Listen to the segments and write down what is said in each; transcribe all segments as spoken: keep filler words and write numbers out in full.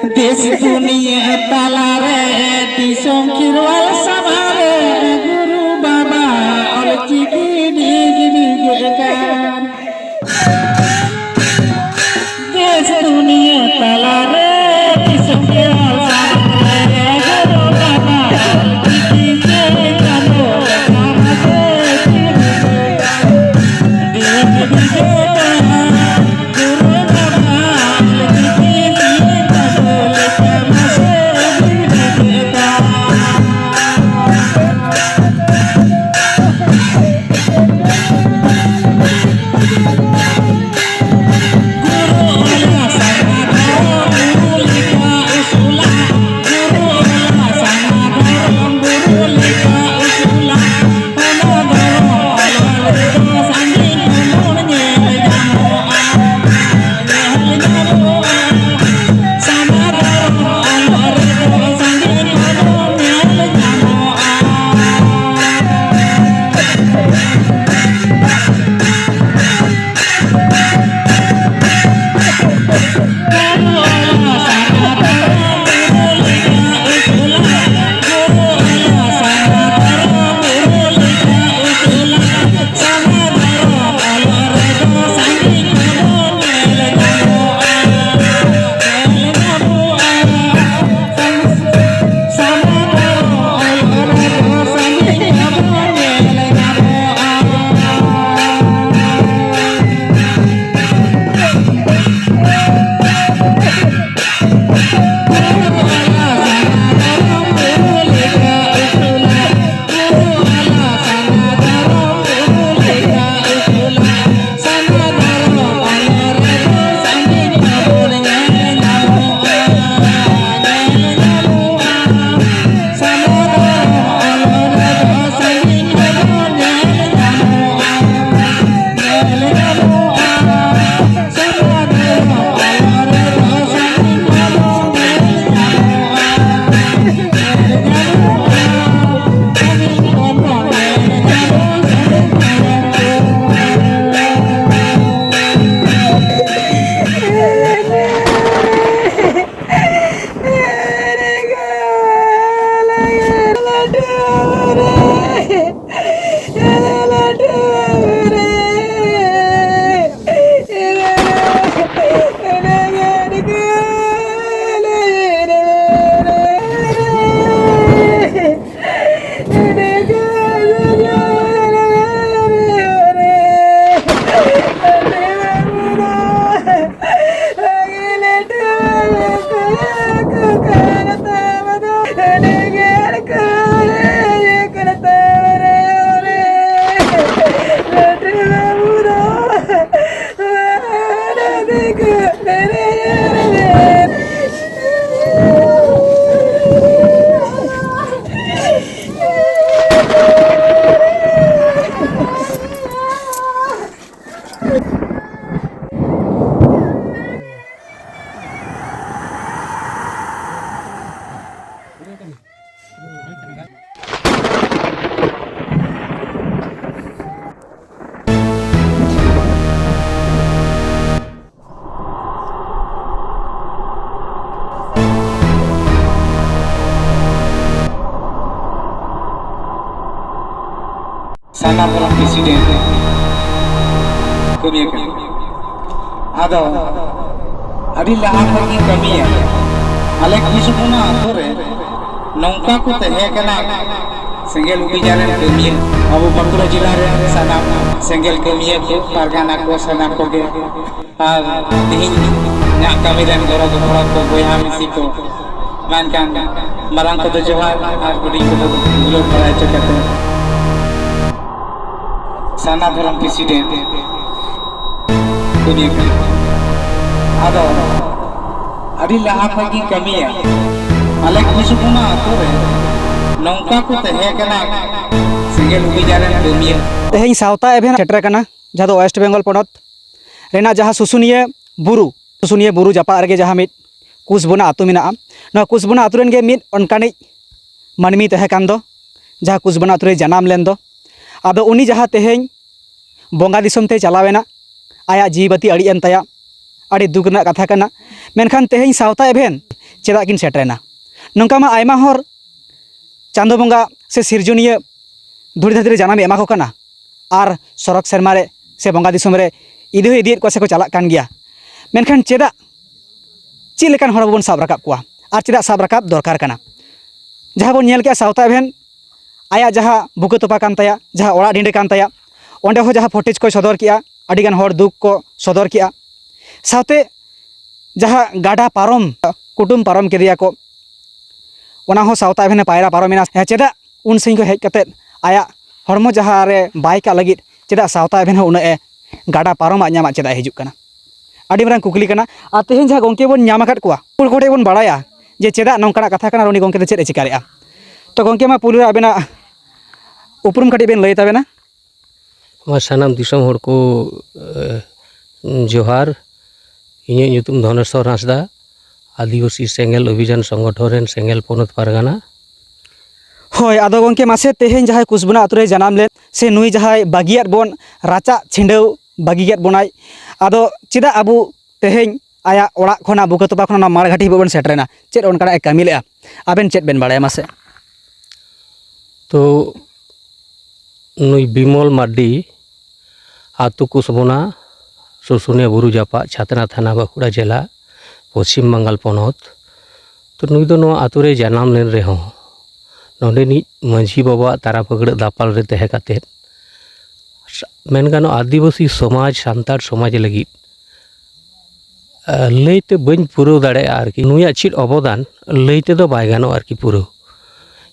ᱫᱮᱥ ᱫᱩᱱᱤᱭᱟᱹ ᱛᱟᱞᱟᱨᱮ ᱫᱤᱥᱚᱢ ᱠᱷᱤᱨᱣᱟᱞ ᱥᱟᱵᱷᱟᱨᱮ ᱜᱩᱨᱩ ᱵᱟᱵᱟ ᱚᱞᱪᱤᱠᱤ ᱰᱤᱜᱽ ᱰᱤᱜᱽ ᱟᱠᱟᱱ᱾ ᱫᱮᱥ ᱫᱩᱱᱤᱭᱟᱹ ᱛᱟᱞᱟᱨᱮ ᱫᱤᱥᱚᱢ ᱠᱷᱤᱨᱣᱟᱞ ᱥᱟᱵᱷᱟᱨᱮ ᱜᱩᱨᱩ ᱵᱟᱵᱟ ᱚᱞᱪᱤᱠᱤ ᱪᱮ ᱪᱟᱸᱫᱳ ᱞᱮᱠᱟᱱ ᱫᱮᱥ ᱰᱤᱜᱽ ᱰᱤᱜᱽ ᱟᱠᱟᱱ᱾ ᱥᱟᱨᱱᱟ ᱫᱷᱚᱨᱚᱢ ᱯᱨᱮᱥᱤᱰᱮᱱᱴ ᱠᱟᱹᱢᱤ ᱠᱟᱱᱟ᱾ ᱟᱫᱚ ᱟᱹᱰᱤ ᱞᱟᱦᱟ ᱠᱷᱚᱱ ᱜᱤᱧ ᱠᱟᱹᱢᱤᱭᱟ᱾ ᱟᱞᱮ ᱠᱩᱥᱵᱚᱱᱟ ᱟᱛᱳ ᱨᱮ ᱱᱚᱝᱠᱟ ᱠᱚ ᱛᱟᱦᱮᱸ ᱠᱟᱱᱟ ᱥᱮᱸᱜᱮᱞ ᱚᱵᱷᱤᱡᱟᱱ ᱨᱮᱱ ᱠᱟᱹᱢᱤᱭᱟᱹ᱾ ᱟᱵᱚ ᱵᱟᱸᱠᱩᱲᱟ ᱡᱮᱞᱟ ᱨᱮ ᱥᱟᱱᱟᱢ ᱥᱮᱸᱜᱮᱞ ᱠᱟᱹᱢᱤᱭᱟᱹ ᱠᱚ, ᱯᱟᱨᱜᱟᱱᱟ ᱠᱚ, ᱥᱟᱱᱟᱢ ᱠᱚᱜᱮ ᱟᱨ ᱛᱮᱦᱮᱧ ᱤᱧᱟᱹᱜ ᱠᱟᱹᱢᱤ ᱨᱮᱱ ᱜᱚᱲᱚ ᱜᱚᱯᱚᱲᱚ ᱠᱚ, ᱵᱚᱭᱦᱟ ᱢᱤᱥᱤ ᱠᱚ, ᱢᱮᱱᱠᱷᱟᱱ ᱢᱟᱨᱟᱝ ᱠᱚᱫᱚ ᱡᱚᱦᱟᱨ ᱟᱨ ᱦᱩᱰᱤᱧ ᱠᱚᱫᱚ ᱫᱩᱞᱟᱹᱲ ᱵᱟᱲᱟᱭ ᱦᱚᱪᱚ ᱠᱟᱛᱮ, ᱥᱟᱨᱱᱟ ᱫᱷᱚᱨᱚᱢ ᱯᱨᱮᱥᱤᱰᱮᱱᱴ ᱠᱟᱹᱢᱤ ᱠᱟᱱᱟ᱾ ᱟᱫᱚ ᱟᱹᱰᱤ ᱞᱟᱦᱟ ᱠᱷᱚᱱ ᱜᱤᱧ ᱠᱟᱹᱢᱤᱭᱟ᱾ ᱟᱞᱮ ᱠᱩᱥᱵᱚᱱᱟ ᱟᱛᱳ ᱨᱮ ᱱᱚᱝᱠᱟ ᱠᱚ ᱛᱟᱦᱮᱸ ᱠᱟᱱᱟ ᱥᱮᱸᱜᱮᱞ ᱚᱵᱷᱤᱡᱟᱱ ᱨᱮᱱ ᱠᱟᱹᱢᱤᱭᱟᱹ᱾ ᱛᱮᱦᱮᱧ ᱥᱟᱶᱛᱟ ᱮᱵᱷᱮᱱ ᱥᱮᱴᱮᱨ ᱟᱠᱟᱱᱟ, ᱡᱟᱦᱟᱸ ᱫᱚ ᱳᱭᱮᱥᱴ ᱵᱮᱝᱜᱚᱞ ᱯᱚᱱᱚᱛ ᱨᱮᱱᱟᱜ ᱡᱟᱦᱟᱸ ᱥᱩᱥᱩᱱᱤᱭᱟᱹ ᱵᱩᱨᱩ, ᱥᱩᱥᱩᱱᱤᱭᱟᱹ ᱵᱩᱨᱩ ᱡᱟᱯᱟᱜ ᱨᱮᱜᱮ ᱡᱟᱦᱟᱸ ᱢᱤᱫ ᱠᱩᱥᱵᱚᱱᱟ ᱟᱹᱛᱩ ᱢᱮᱱᱟᱜᱼᱟ᱾ ᱱᱚᱣᱟ ᱠᱩᱥᱵᱚᱱᱟ ᱟᱹᱛᱩ ᱨᱮᱱ ᱜᱮ ᱢᱤᱫ ᱚᱱᱠᱟᱱᱤᱡ ᱢᱟᱹᱱᱢᱤ ᱛᱟᱦᱮᱸ ᱠᱟᱱ ᱫᱚ, ᱡᱟᱦᱟᱸ ᱠᱩᱥᱵᱚᱱᱟ ᱟᱹᱛᱩ ᱨᱮ ᱡᱟᱱᱟᱢ ᱞᱮᱱ ᱫᱚ᱾ ᱟᱫᱚ ᱩᱱᱤ ᱡᱟᱦᱟᱸ ᱛᱮᱦᱮᱧ ᱵᱚᱸᱜᱟ ᱫᱤᱥᱚᱢ ᱛᱮᱭ ᱪᱟᱞᱟᱣ ᱮᱱᱟ, ᱟᱭᱟᱜ ᱡᱤᱣᱤ ᱵᱟᱹᱛᱤ ᱟᱹᱲᱤᱡ ᱮᱱ ᱛᱟᱭᱟ᱾ ᱟᱹᱰᱤ ᱫᱩᱠ ᱨᱮᱱᱟᱜ ᱠᱟᱛᱷᱟ ᱠᱟᱱᱟ᱾ ᱢᱮᱱᱠᱷᱟᱱ ᱛᱮᱦᱮᱧ ᱥᱟᱶᱛᱟ ᱮᱵᱷᱮᱱ ᱪᱮᱫᱟᱜ ᱠᱤᱱ ᱥᱮᱴᱮᱨᱮᱱᱟ? ᱱᱚᱝᱠᱟ ᱢᱟ ᱟᱭᱢᱟ ᱦᱚᱲ ᱪᱟᱸᱫᱚ ᱵᱚᱸᱜᱟ ᱥᱮ ᱥᱤᱨᱡᱚᱱᱤᱭᱟᱹ ᱫᱷᱩᱲᱤ ᱫᱷᱟᱹᱨᱛᱤ ᱨᱮ ᱡᱟᱱᱟᱢ ᱮ ᱮᱢᱟ ᱠᱚ ᱠᱟᱱᱟ ᱟᱨ ᱥᱚᱨᱚᱜᱽ ᱥᱮᱨᱢᱟ ᱨᱮ ᱥᱮ ᱵᱚᱸᱜᱟ ᱫᱤᱥᱚᱢ ᱨᱮ ᱤᱫᱤ ᱦᱚᱸ ᱤᱫᱤᱭᱮᱫ ᱠᱚᱣᱟ ᱥᱮᱠᱚ ᱪᱟᱞᱟᱜ ᱠᱟᱱ ᱜᱮᱭᱟ᱾ ᱢᱮᱱᱠᱷᱟᱱ ᱪᱮᱫᱟᱜ, ᱪᱮᱫ ᱞᱮᱠᱟᱱ ᱦᱚᱲ ᱵᱚᱱ ᱥᱟᱵ ᱨᱟᱠᱟᱵ ᱠᱚᱣᱟ ᱟᱨ ᱪᱮᱫᱟᱜ ᱥᱟᱵ ᱨᱟᱠᱟᱵ ᱫᱚᱨᱠᱟᱨ ᱠᱟᱱᱟ? ᱡᱟᱦᱟᱸ ᱵᱚᱱ ᱧᱮᱞ ᱠᱮᱜᱼᱟ, ᱥᱟᱶᱛᱟ ᱮᱵᱷᱮᱱ ᱟᱭᱟᱜ ᱡᱟᱦᱟᱸ ᱵᱩᱠᱟᱹ ᱛᱚᱯᱟ ᱠᱟᱱ ᱛᱟᱭᱟ, ᱡᱟᱦᱟᱸ ᱚᱲᱟᱜ ᱰᱤᱸᱰᱟᱹ ᱠᱟᱱ ᱛᱟᱭᱟ, ᱚᱸᱰᱮ ᱦᱚᱸ ᱡᱟᱦᱟᱸ ᱯᱷᱚᱴᱮᱡᱽ ᱠᱚᱭ ᱥᱚᱫᱚᱨ ᱠᱮᱜᱼᱟ, ᱟᱹᱰᱤᱜᱟᱱ ᱦᱚᱲ ᱫᱩᱠ ᱠᱚ ᱥᱚᱫᱚᱨ ᱠᱮᱜᱼᱟ᱾ ᱥᱟᱶᱛᱮ ᱡᱟᱦᱟᱸ ᱜᱟᱰᱟ ᱯᱟᱨᱚᱢ ᱠᱩᱴᱩᱢ ᱯᱟᱨᱚᱢ ᱠᱮᱫᱮᱭᱟ ᱠᱚ, ᱚᱱᱟ ᱦᱚᱸ ᱥᱟᱶᱛᱟ ᱮᱵᱷᱮᱱᱮ ᱯᱟᱭᱨᱟ ᱯᱟᱨᱚᱢᱮᱱᱟ᱾ ᱦᱮᱸ, ᱪᱮᱫᱟᱜ ᱩᱱ ᱥᱟᱺᱜᱤᱧ ᱠᱷᱚᱱ ᱦᱮᱡ ᱠᱟᱛᱮᱫ ᱟᱭᱟᱜ ᱦᱚᱲᱢᱚ ᱡᱟᱦᱟᱸ ᱨᱮ ᱵᱟᱭ ᱠᱟᱜ ᱞᱟᱹᱜᱤᱫ, ᱪᱮᱫᱟᱜ ᱥᱟᱶᱛᱟ ᱮᱵᱷᱮᱱ ᱦᱚᱸ ᱩᱱᱟᱹᱜ ᱮ ᱜᱟᱰᱟ ᱯᱟᱨᱚᱢᱟᱜ ᱧᱟᱢᱟᱜ ᱪᱮᱫᱟᱜ ᱮ ᱦᱤᱡᱩᱜ ᱠᱟᱱᱟ? ᱟᱹᱰᱤ ᱢᱟᱨᱟᱝ ᱠᱩᱠᱞᱤ ᱠᱟᱱᱟ᱾ ᱟᱨ ᱛᱮᱦᱮᱧ ᱡᱟᱦᱟᱸ ᱜᱚᱢᱠᱮ ᱵᱚᱱ ᱧᱟᱢ ᱟᱠᱟᱫ ᱠᱚᱣᱟ, ᱩᱱᱠᱩ ᱠᱚ ᱴᱷᱮᱱ ᱵᱚᱱ ᱵᱟᱲᱟᱭᱟ ᱡᱮ ᱪᱮᱫᱟᱜ ᱱᱚᱝᱠᱟᱱᱟᱜ ᱠᱟᱛᱷᱟ ᱠᱟᱱᱟ ᱟᱨ ᱩᱱᱤ ᱜᱚᱢᱠᱮ ᱫᱚ ᱪᱮᱫ ᱮ ᱪᱤᱠᱟᱹ ᱞᱮᱫᱼᱟ᱾ ᱛᱚ ᱜᱚᱢᱠᱮ, ᱢᱟ ᱯᱩᱭᱞᱩ ᱨᱮ ᱟᱵᱮᱱᱟᱜ ᱩᱯᱨᱩᱢ ᱠᱟᱹᱴᱤᱡ ᱵᱮᱱ ᱞᱟᱹᱭ ᱛᱟᱵᱮᱱᱟ᱾ ᱢᱟ ᱥᱟᱱᱟᱢ ᱫᱤᱥᱚᱢ ᱦᱚᱲ ᱠᱚ, ᱮ, ᱡᱚᱦᱟᱨ᱾ ᱤᱧᱟᱹᱜ ᱧᱩᱛᱩᱢ ᱫᱷᱚᱱᱮᱥᱣᱚᱨ ᱦᱟᱸᱥᱫᱟ, ᱟᱹᱫᱤᱵᱟᱹᱥᱤ ᱥᱮᱸᱜᱮᱞ ᱚᱵᱷᱤᱡᱟᱱ ᱥᱚᱝᱜᱚᱴᱷᱚᱱ ᱨᱮᱱ ᱥᱮᱸᱜᱮᱞ ᱯᱚᱱᱚᱛ ᱯᱟᱨᱜᱟᱱᱟ᱾ ᱦᱳᱭ, ᱟᱫᱚ ᱜᱚᱢᱠᱮ, ᱢᱟᱥᱮ ᱛᱮᱦᱮᱧ ᱡᱟᱦᱟᱸᱭ ᱠᱩᱥᱵᱚᱱᱟ ᱟᱛᱳ ᱨᱮ ᱡᱟᱱᱟᱢ ᱞᱮᱱ, ᱥᱮ ᱱᱩᱭ ᱡᱟᱦᱟᱸᱭ ᱵᱟᱹᱜᱤᱭᱟᱫ ᱵᱚᱱ, ᱨᱟᱪᱟᱜ ᱪᱷᱤᱸᱰᱟᱹᱣ ᱵᱟᱹᱜᱤᱭᱟᱫ ᱵᱚᱱᱟᱭ, ᱟᱫᱚ ᱪᱮᱫᱟᱜ ᱟᱵᱚ ᱛᱮᱦᱮᱧ ᱟᱭᱟᱜ ᱚᱲᱟᱜ ᱠᱷᱚᱱᱟᱜ, ᱵᱩᱠᱟᱹ ᱛᱚᱯᱟ ᱠᱷᱚᱱᱟᱜ ᱚᱱᱟ ᱢᱟᱲᱜᱷᱟᱴᱤ ᱦᱟᱹᱵᱤᱡ ᱵᱚᱱ ᱥᱮᱴᱮᱨᱮᱱᱟ? ᱪᱮᱫ ᱚᱱᱠᱟᱱᱟᱜ ᱮ ᱠᱟᱹᱢᱤ ᱞᱮᱜᱼᱟ? ᱟᱵᱮᱱ ᱪᱮᱫ ᱵᱮᱱ ᱵᱟᱲᱟᱭᱟ ᱢᱟᱥᱮ? ᱛᱚ ᱱᱩᱭ ᱵᱤᱢᱚᱞ ᱢᱟᱨᱰᱤ, ᱟᱹᱛᱩ ᱠᱩᱥᱵᱚᱱᱟ, ᱥᱩᱥᱩᱱᱤᱭᱟ ᱵᱩᱨᱩ ᱡᱟᱯᱟᱜ, ᱪᱷᱟᱛᱱᱟ ᱛᱷᱟᱱᱟ, ᱵᱟᱸᱠᱩᱲᱟ ᱡᱮᱞᱟ, ᱯᱚᱪᱷᱤᱢ ᱵᱟᱝᱜᱟᱞ ᱯᱚᱱᱚᱛ᱾ ᱛᱚ, ᱱᱩᱭ ᱫᱚ ᱱᱚᱣᱟ ᱟᱹᱛᱩ ᱨᱮ ᱡᱟᱱᱟᱢ ᱞᱮᱱ ᱨᱮᱦᱚᱸ, ᱱᱚᱰᱮᱱᱤᱡ ᱢᱟᱹᱡᱷᱤ ᱵᱟᱵᱟᱣᱟᱜ ᱛᱟᱨᱟ ᱯᱷᱟᱹᱜᱲᱟᱹᱜ ᱫᱟᱯᱟᱞ ᱨᱮ ᱛᱟᱦᱮᱸ ᱠᱟᱛᱮᱫ, ᱢᱮᱱ ᱜᱟᱱᱚᱜᱼᱟ, ᱟᱹᱫᱤᱵᱟᱹᱥᱤ ᱥᱚᱢᱟᱡᱽ, ᱥᱟᱱᱛᱟᱲ ᱥᱚᱢᱟᱡᱽ ᱞᱟᱹᱜᱤᱫ ᱞᱟᱹᱭ ᱛᱮ ᱵᱟᱹᱧ ᱯᱩᱨᱟᱹᱣ ᱫᱟᱲᱮᱭᱟᱜᱼᱟ ᱟᱨᱠᱤ᱾ ᱱᱩᱭᱟᱜ ᱪᱮᱫ ᱚᱵᱚᱫᱟᱱ ᱞᱟᱹᱭ ᱛᱮᱫᱚ ᱵᱟᱭ ᱜᱟᱱᱚᱜᱼᱟ ᱟᱨᱠᱤ ᱯᱩᱨᱟᱹᱣ᱾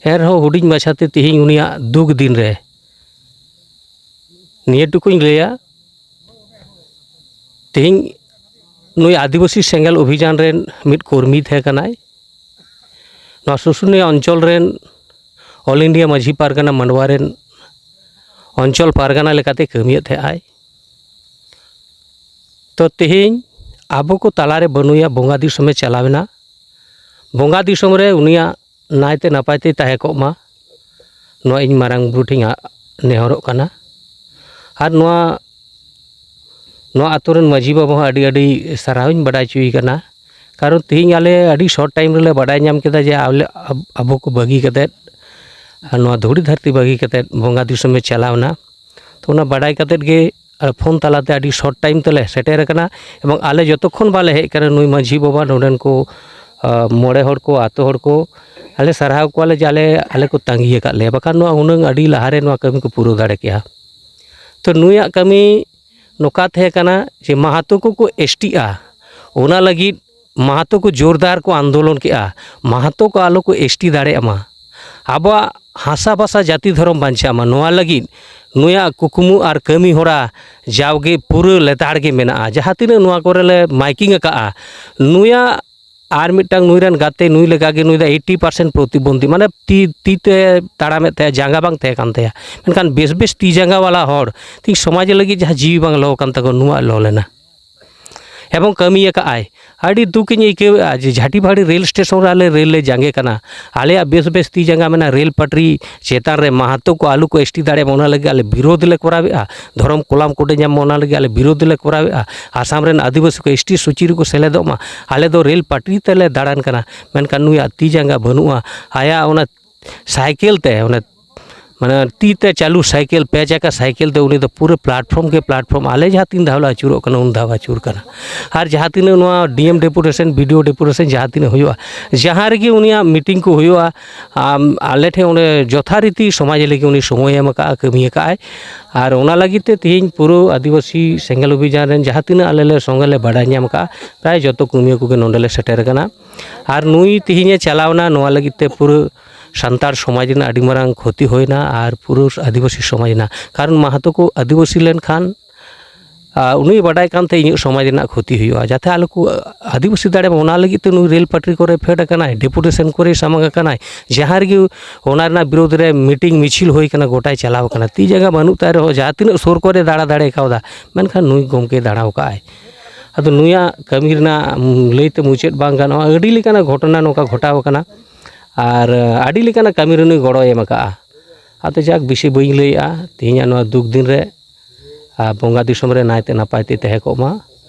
ᱮᱱᱨᱮᱦᱚᱸ ᱦᱩᱰᱤᱧ ᱢᱟᱪᱷᱟᱛᱮ ᱛᱮᱦᱮᱧ ᱩᱱᱤᱭᱟᱜ ᱫᱩᱠ ᱫᱤᱱ ᱨᱮ ᱱᱤᱭᱟᱹ ᱴᱩᱠᱩᱧ ᱞᱟᱹᱭᱟ, ᱛᱮᱦᱮᱧ ᱱᱩᱭ ᱟᱹᱫᱤᱵᱟᱹᱥᱤ ᱥᱮᱸᱜᱮᱞ ᱚᱵᱷᱤᱡᱟᱱ ᱨᱮᱱ ᱢᱤᱫ ᱠᱚᱨᱢᱤ ᱛᱟᱦᱮᱸ ᱠᱟᱱᱟᱭ᱾ ᱱᱚᱣᱟ ᱥᱩᱥᱩᱱᱤᱭᱟ ᱚᱧᱪᱚᱞ ᱨᱮᱱ, ᱚᱞ ᱤᱱᱰᱤᱭᱟ ᱢᱟᱹᱡᱷᱤ ᱯᱟᱨᱜᱟᱱᱟ ᱢᱟᱰᱣᱟ ᱨᱮᱱ ᱚᱧᱪᱚᱞ ᱯᱟᱨᱜᱟᱱᱟ ᱞᱮᱠᱟᱛᱮ ᱠᱟᱹᱢᱤᱭᱮᱫ ᱛᱟᱦᱮᱸᱜ ᱟᱭ᱾ ᱛᱚ, ᱛᱮᱦᱮᱧ ᱟᱵᱚ ᱠᱚ ᱛᱟᱞᱟᱨᱮ ᱵᱟᱹᱱᱩᱭᱟ, ᱵᱚᱸᱜᱟ ᱫᱤᱥᱚᱢᱮ ᱪᱟᱞᱟᱣ ᱮᱱᱟ᱾ ᱵᱚᱸᱜᱟ ᱫᱤᱥᱚᱢ ᱨᱮ ᱩᱱᱤᱭᱟᱜ ᱱᱟᱭᱛᱮ ᱱᱟᱯᱟᱭ ᱛᱮᱭ ᱛᱟᱦᱮᱸ ᱠᱚᱜ ᱢᱟ, ᱱᱚᱣᱟ ᱤᱧ ᱢᱟᱨᱟᱝ ᱵᱩᱨᱩ ᱴᱷᱮᱱ ᱟ-, ᱱᱮᱦᱚᱨᱚᱜ ᱠᱟᱱᱟ᱾ ᱟᱨ ᱱᱚᱣᱟ, ᱱᱚᱣᱟ ᱟᱛᱳ ᱨᱮᱱ ᱢᱟᱹᱡᱷᱤ ᱵᱟᱵᱟ ᱦᱚᱸ ᱟᱹᱰᱤ ᱟᱹᱰᱤ ᱥᱟᱨᱦᱟᱣᱤᱧ ᱵᱟᱰᱟᱭ ᱦᱚᱪᱚᱭᱮ ᱠᱟᱱᱟ᱾ ᱠᱟᱨᱚᱱ ᱛᱮᱦᱮᱧ ᱟᱞᱮ ᱟᱹᱰᱤ ᱥᱚᱨᱴ ᱴᱟᱭᱤᱢ ᱨᱮᱞᱮ ᱵᱟᱰᱟᱭ ᱧᱟᱢ ᱠᱮᱫᱟ ᱡᱮ ᱟᱞᱮ, ᱟᱵ-, ᱟᱵᱚ ᱠᱚ ᱵᱟᱹᱜᱤ ᱠᱟᱛᱮᱫ, ᱟᱨ ᱱᱚᱣᱟ ᱫᱷᱩᱲᱤ ᱫᱷᱟᱹᱨᱛᱤ ᱵᱟᱹᱜᱤ ᱠᱟᱛᱮᱫ ᱵᱚᱸᱜᱟ ᱫᱤᱥᱚᱢᱮ ᱪᱟᱞᱟᱣ ᱮᱱᱟ᱾ ᱛᱚ, ᱚᱱᱟ ᱵᱟᱰᱟᱭ ᱠᱟᱛᱮᱫ ᱜᱮ ᱟᱨ ᱯᱷᱳᱱ ᱛᱟᱞᱟᱛᱮ ᱟᱹᱰᱤ ᱥᱚᱨᱴ ᱴᱟᱭᱤᱢ ᱛᱮᱞᱮ ᱥᱮᱴᱮᱨ ᱟᱠᱟᱱᱟ᱾ ᱮᱵᱚᱝ ᱟᱞᱮ ᱡᱚᱛᱚᱠᱷᱚᱱ ᱵᱟᱞᱮ ᱦᱮᱡ ᱟᱠᱟᱱᱟ, ᱱᱩᱭ ᱢᱟᱹᱡᱷᱤ ᱵᱟᱵᱟ, ᱱᱚᱰᱮᱱ ᱠᱚ, ᱟ, ᱢᱚᱬᱮ ᱦᱚᱲ ᱠᱚ, ᱟᱛᱳ ᱦᱚᱲ ᱠᱚ, ᱟᱞᱮ ᱥᱟᱨᱦᱟᱣ ᱠᱚᱣᱟᱞᱮ ᱡᱮ ᱟᱞᱮ, ᱟᱞᱮ ᱠᱚ ᱛᱟᱺᱜᱤ ᱟᱠᱟᱫ ᱞᱮᱭᱟ, ᱵᱟᱠᱷᱟᱱ ᱱᱚᱣᱟ ᱦᱩᱱᱟᱹᱝ ᱟᱹᱰᱤ ᱞᱟᱦᱟᱨᱮ ᱱᱚᱣᱟ ᱠᱟᱹᱢᱤ ᱠᱚ ᱯᱩᱨᱟᱹᱣ ᱫᱟᱲᱮ ᱠᱮᱭᱟ᱾ ᱛᱚ, ᱱᱩᱭᱟᱜ ᱠᱟᱹᱢᱤ ᱱᱚᱝᱠᱟ ᱛᱟᱦᱮᱸ ᱠᱟᱱᱟ ᱡᱮ ᱢᱟᱦᱟᱛᱚ ᱠᱚᱠᱚ ᱮᱥ ᱴᱤᱜᱼᱟ, ᱚᱱᱟ ᱞᱟᱹᱜᱤᱫ ᱢᱟᱦᱟᱛᱚ ᱠᱚ ᱡᱳᱨᱫᱟᱨ ᱠᱚ ᱟᱱᱫᱳᱞᱚᱱ ᱠᱮᱜᱼᱟ, ᱢᱟᱦᱟᱛᱚ ᱠᱚ ᱟᱞᱚ ᱠᱚ ᱮᱥ ᱴᱤ ᱫᱟᱲᱮᱭᱟᱜ ᱢᱟ, ᱟᱵᱚᱣᱟᱜ ᱦᱟᱥᱟ ᱵᱷᱟᱥᱟ ᱡᱟᱹᱛᱤ ᱫᱷᱚᱨᱚᱢ ᱵᱟᱧᱪᱟᱜ ᱢᱟ, ᱱᱚᱣᱟ ᱞᱟᱹᱜᱤᱫ ᱱᱩᱭᱟᱜ ᱠᱩᱠᱢᱩ ᱟᱨ ᱠᱟᱹᱢᱤ ᱦᱚᱨᱟ ᱡᱟᱣᱜᱮ ᱯᱩᱨᱟᱹ ᱞᱮᱛᱟᱲ ᱜᱮ ᱢᱮᱱᱟᱜᱼᱟ᱾ ᱡᱟᱦᱟᱸ ᱛᱤᱱᱟᱹᱜ ᱱᱚᱣᱟ ᱠᱚᱨᱮ ᱞᱮ ᱢᱟᱭᱠᱤᱝ ᱟᱠᱟᱜᱼᱟ, ᱱᱩᱭᱟᱜ ᱟᱨ ᱢᱤᱫᱴᱟᱝ ᱱᱩᱭ ᱨᱮᱱ ᱜᱟᱛᱮ ᱱᱩᱭ ᱞᱮᱠᱟᱜᱮ, ᱱᱩᱭ ᱫᱚ ᱮᱭᱤᱴᱤ ᱯᱟᱨᱥᱮᱱᱴ ᱯᱨᱚᱛᱤᱵᱚᱱᱫᱷᱤ, ᱢᱟᱱᱮ ᱛᱤ, ᱛᱤ ᱛᱮ ᱛᱟᱲᱟᱢᱮᱫ ᱛᱟᱦᱮᱸᱫ, ᱡᱟᱸᱜᱟ ᱵᱟᱝ ᱛᱟᱦᱮᱸ ᱠᱟᱱ ᱛᱟᱭᱟ, ᱢᱮᱱᱠᱷᱟᱱ ᱵᱮᱥ ᱵᱮᱥ ᱛᱤ ᱡᱟᱸᱜᱟ ᱣᱟᱞᱟ ᱦᱚᱲ ᱛᱤᱦᱤᱧ ᱥᱚᱢᱟᱡᱽ ᱞᱟᱹᱜᱤᱫ ᱡᱟᱦᱟᱸ ᱡᱤᱣᱤ ᱵᱟᱝ ᱞᱚ ᱠᱟᱱ ᱛᱟᱠᱚᱣᱟ, ᱱᱩᱭᱟᱜ ᱞᱚ ᱞᱮᱱᱟ᱾ ᱮᱵᱚᱝ ᱠᱟᱹᱢᱤ ᱟᱠᱟᱫ ᱟᱭ᱾ ᱟᱹᱰᱤ ᱫᱩᱠ ᱤᱧ ᱟᱹᱭᱠᱟᱹᱣᱮᱫᱼᱟ ᱡᱮ ᱡᱷᱟᱴᱤᱵᱟᱲᱤ ᱨᱮᱞ ᱥᱴᱮᱥᱚᱱ ᱨᱮ ᱟᱞᱮ ᱨᱮᱞ ᱞᱮ ᱡᱟᱸᱜᱮ ᱠᱟᱱᱟ, ᱟᱞᱮᱭᱟᱜ ᱵᱮᱥ ᱵᱮᱥ ᱛᱤ ᱡᱟᱸᱜᱟ ᱢᱮᱱᱟᱜᱼᱟ, ᱨᱮᱞ ᱯᱟᱴᱨᱤ ᱪᱮᱛᱟᱱ ᱨᱮ ᱢᱟᱦᱟᱛᱚ ᱠᱚ ᱟᱞᱚ ᱠᱚ ᱮᱥ ᱴᱤ ᱫᱟᱲᱮᱭᱟᱜ ᱢᱟ, ᱚᱱᱟ ᱞᱟᱹᱜᱤᱫ ᱟᱞᱮ ᱵᱤᱨᱳᱫᱷ ᱞᱮ ᱠᱚᱨᱟᱣᱮᱫᱼᱟ, ᱫᱷᱚᱨᱚᱢ ᱠᱚᱞᱟᱢ ᱠᱳᱰᱮ ᱧᱟᱢ ᱢᱟ, ᱚᱱᱟ ᱞᱟᱹᱜᱤᱫ ᱟᱞᱮ ᱵᱤᱨᱳᱫᱷ ᱞᱮ ᱠᱚᱨᱟᱣᱮᱫᱼᱟ, ᱟᱥᱟᱢ ᱨᱮᱱ ᱟᱹᱫᱤᱵᱟᱹᱥᱤ ᱠᱚ ᱮᱥ ᱴᱤ ᱥᱩᱪᱤ ᱨᱮᱠᱚ ᱥᱮᱞᱮᱫᱚᱜ ᱢᱟ, ᱟᱞᱮ ᱫᱚ ᱨᱮᱞ ᱯᱟᱴᱨᱤ ᱛᱮᱞᱮ ᱫᱟᱬᱟᱱ ᱠᱟᱱᱟ, ᱢᱮᱱᱠᱷᱟᱱ ᱱᱩᱭᱟᱜ ᱛᱤ ᱡᱟᱸᱜᱟ ᱵᱟᱹᱱᱩᱜᱼᱟ, ᱟᱭᱟᱜ ᱚᱱᱟ ᱥᱟᱭᱠᱮᱞ ᱛᱮ, ᱚᱱᱟ ᱢᱟᱱᱮ ᱛᱤ ᱛᱮ ᱪᱟᱹᱞᱩ ᱥᱟᱭᱠᱮᱞ, ᱯᱮ ᱪᱟᱠᱟ ᱥᱟᱭᱠᱮᱞ ᱛᱮ ᱩᱱᱤ ᱫᱚ ᱯᱩᱨᱟᱹ ᱯᱞᱟᱴᱯᱷᱚᱨᱢ ᱠᱮ ᱯᱞᱟᱴᱯᱷᱚᱨᱢ, ᱟᱞᱮ ᱡᱟᱦᱟᱸ ᱛᱤᱱ ᱫᱷᱟᱣ ᱞᱮ ᱟᱹᱪᱩᱨᱚᱜ ᱠᱟᱱᱟ, ᱩᱱ ᱫᱷᱟᱣ ᱟᱹᱪᱩᱨ ᱠᱟᱱᱟ᱾ ᱟᱨ ᱡᱟᱦᱟᱸ ᱛᱤᱱᱟᱹᱜ ᱱᱚᱣᱟ ᱰᱤ ᱮᱢ ᱰᱮᱯᱩᱴᱮᱥᱚᱱ, ᱵᱤ ᱰᱤ ᱳ ᱰᱮᱯᱩᱴᱮᱥᱚᱱ ᱡᱟᱦᱟᱸ ᱛᱤᱱᱟᱹᱜ ᱦᱩᱭᱩᱜᱼᱟ, ᱡᱟᱦᱟᱸ ᱨᱮᱜᱮ ᱩᱱᱤᱭᱟᱜ ᱢᱤᱴᱤᱝ ᱠᱚ ᱦᱩᱭᱩᱜᱼᱟ, ᱟᱢ, ᱟᱞᱮ ᱴᱷᱮᱱ ᱚᱸᱰᱮ ᱡᱚᱛᱷᱟᱨᱤᱛᱤ ᱥᱚᱢᱟᱡᱽ ᱞᱟᱹᱜᱤᱫ ᱩᱱᱤ ᱥᱚᱢᱚᱭᱮ ᱮᱢ ᱟᱠᱟᱫᱼᱟ, ᱠᱟᱹᱢᱤ ᱟᱠᱟᱫᱼᱟᱭ᱾ ᱟᱨ ᱚᱱᱟ ᱞᱟᱹᱜᱤᱫ ᱛᱮ ᱛᱮᱦᱮᱧ ᱯᱩᱨᱟᱹ ᱟᱹᱫᱤᱵᱟᱹᱥᱤ ᱥᱮᱸᱜᱮᱞ ᱚᱵᱷᱤᱡᱟᱱ ᱨᱮᱱ ᱡᱟᱦᱟᱸ ᱛᱤᱱᱟᱹᱜ ᱟᱞᱮ ᱞᱮ ᱥᱚᱸᱜᱮ ᱞᱮ ᱵᱟᱰᱟᱭ ᱧᱟᱢ ᱟᱠᱟᱫᱼᱟ, ᱯᱨᱟᱭ ᱡᱚᱛᱚ ᱠᱟᱹᱢᱤᱭᱟᱹ ᱠᱚᱜᱮ ᱱᱚᱸᱰᱮ ᱞᱮ ᱥᱮᱴᱮᱨ ᱟᱠᱟᱱᱟ᱾ ᱟᱨ ᱱᱩᱭ ᱛᱮᱦᱮᱧᱮ ᱪᱟᱞᱟᱣᱱᱟ, ᱱᱚᱣᱟ ᱞᱟᱹᱜᱤᱫ ᱛᱮ ᱯᱩᱨᱟᱹ ᱥᱟᱱᱛᱟᱲ ᱥᱚᱢᱟᱡᱽ ᱨᱮᱱᱟᱜ ᱟᱹᱰᱤ ᱢᱟᱨᱟᱝ ᱠᱷᱚᱛᱤ ᱦᱩᱭᱱᱟ ᱟᱨ ᱯᱩᱨᱟᱹ ᱟᱹᱫᱤᱵᱟᱹᱥᱤ ᱥᱚᱢᱟᱡᱽ ᱨᱮᱱᱟᱜ, ᱠᱟᱨᱚᱱ ᱢᱟᱦᱟᱛᱚ ᱠᱚ ᱟᱹᱫᱤᱵᱟᱹᱥᱤ ᱞᱮᱱᱠᱷᱟᱱ, ᱟᱨ ᱩᱱᱤᱭ ᱵᱟᱰᱟᱭ ᱠᱟᱱ ᱛᱟᱦᱮᱸ ᱤᱧᱟᱹᱜ ᱥᱚᱢᱟᱡᱽ ᱨᱮᱱᱟᱜ ᱠᱷᱚᱛᱤ ᱦᱩᱭᱩᱜᱼᱟ, ᱡᱟᱛᱮ ᱟᱞᱚ ᱠᱚ ᱟᱹᱫᱤᱵᱟᱹᱥᱤ ᱫᱟᱲᱮᱭᱟᱜ ᱢᱟ, ᱚᱱᱟ ᱞᱟᱹᱜᱤᱫ ᱛᱮ ᱱᱩᱭ ᱨᱮᱞ ᱯᱟᱴᱨᱤ ᱠᱚᱨᱮ ᱯᱷᱮᱰ ᱟᱠᱟᱱᱟᱭ, ᱰᱮᱯᱩᱴᱮᱥᱚᱱ ᱠᱚᱨᱮ ᱥᱟᱢᱟᱝ ᱟᱠᱟᱱᱟᱭ, ᱡᱟᱦᱟᱸ ᱨᱮᱜᱮ ᱚᱱᱟ ᱨᱮᱱᱟᱜ ᱵᱤᱨᱳᱫᱷ ᱨᱮ ᱢᱤᱴᱤᱝ ᱢᱤᱪᱷᱤᱞ ᱦᱩᱭ ᱟᱠᱟᱱᱟ, ᱜᱚᱴᱟᱭ ᱪᱟᱞᱟᱣ ᱟᱠᱟᱱᱟ᱾ ᱛᱤ ᱡᱟᱸᱜᱟ ᱵᱟᱹᱱᱩᱜ ᱛᱟᱭ ᱨᱮᱦᱚᱸ ᱡᱟᱦᱟᱸ ᱛᱤᱱᱟᱹᱜ ᱥᱩᱨ ᱠᱚᱨᱮ ᱫᱟᱬᱟ ᱫᱟᱲᱮ ᱠᱟᱣᱫᱟ, ᱢᱮᱱᱠᱷᱟᱱ ᱱᱩᱭ ᱜᱚᱢᱠᱮ ᱫᱟᱬᱟ ᱟᱠᱟᱫᱼᱟᱭ᱾ ᱟᱫᱚ ᱱᱩᱭᱟᱜ ᱠᱟᱹᱢᱤ ᱨᱮᱱᱟᱜ ᱞᱟᱹᱭ ᱛᱮ ᱢᱩᱪᱟᱹᱫ ᱵᱟᱝ ᱜᱟᱱᱚᱜᱼᱟ, ᱟᱹᱰᱤ ᱞᱮᱠᱟᱱᱟᱜ ᱜᱷᱚᱴᱚᱱᱟ ᱱᱚᱝᱠᱟ ᱜᱷᱚᱴᱟᱣ ᱟᱠᱟᱱᱟ᱾ ᱟᱨ ᱟᱹᱰᱤ ᱞᱮᱠᱟᱱᱟᱜ ᱠᱟᱹᱢᱤ ᱨᱮ ᱱᱩᱭ ᱜᱚᱲᱚᱭ ᱮᱢ ᱟᱠᱟᱫᱼᱟ᱾ ᱟᱫᱚ ᱡᱟᱠ, ᱵᱮᱥᱤ ᱵᱟᱹᱧ ᱞᱟᱹᱭᱮᱜᱼᱟ, ᱛᱮᱦᱮᱧᱟᱜ ᱱᱚᱣᱟ ᱫᱩᱠ ᱫᱤᱱ ᱨᱮ ᱟᱨ ᱵᱚᱸᱜᱟ ᱫᱤᱥᱚᱢ ᱨᱮ ᱱᱟᱭᱛᱮ ᱱᱟᱯᱟᱭ ᱛᱮ ᱛᱟᱦᱮᱸ ᱠᱚᱜ ᱢᱟ᱾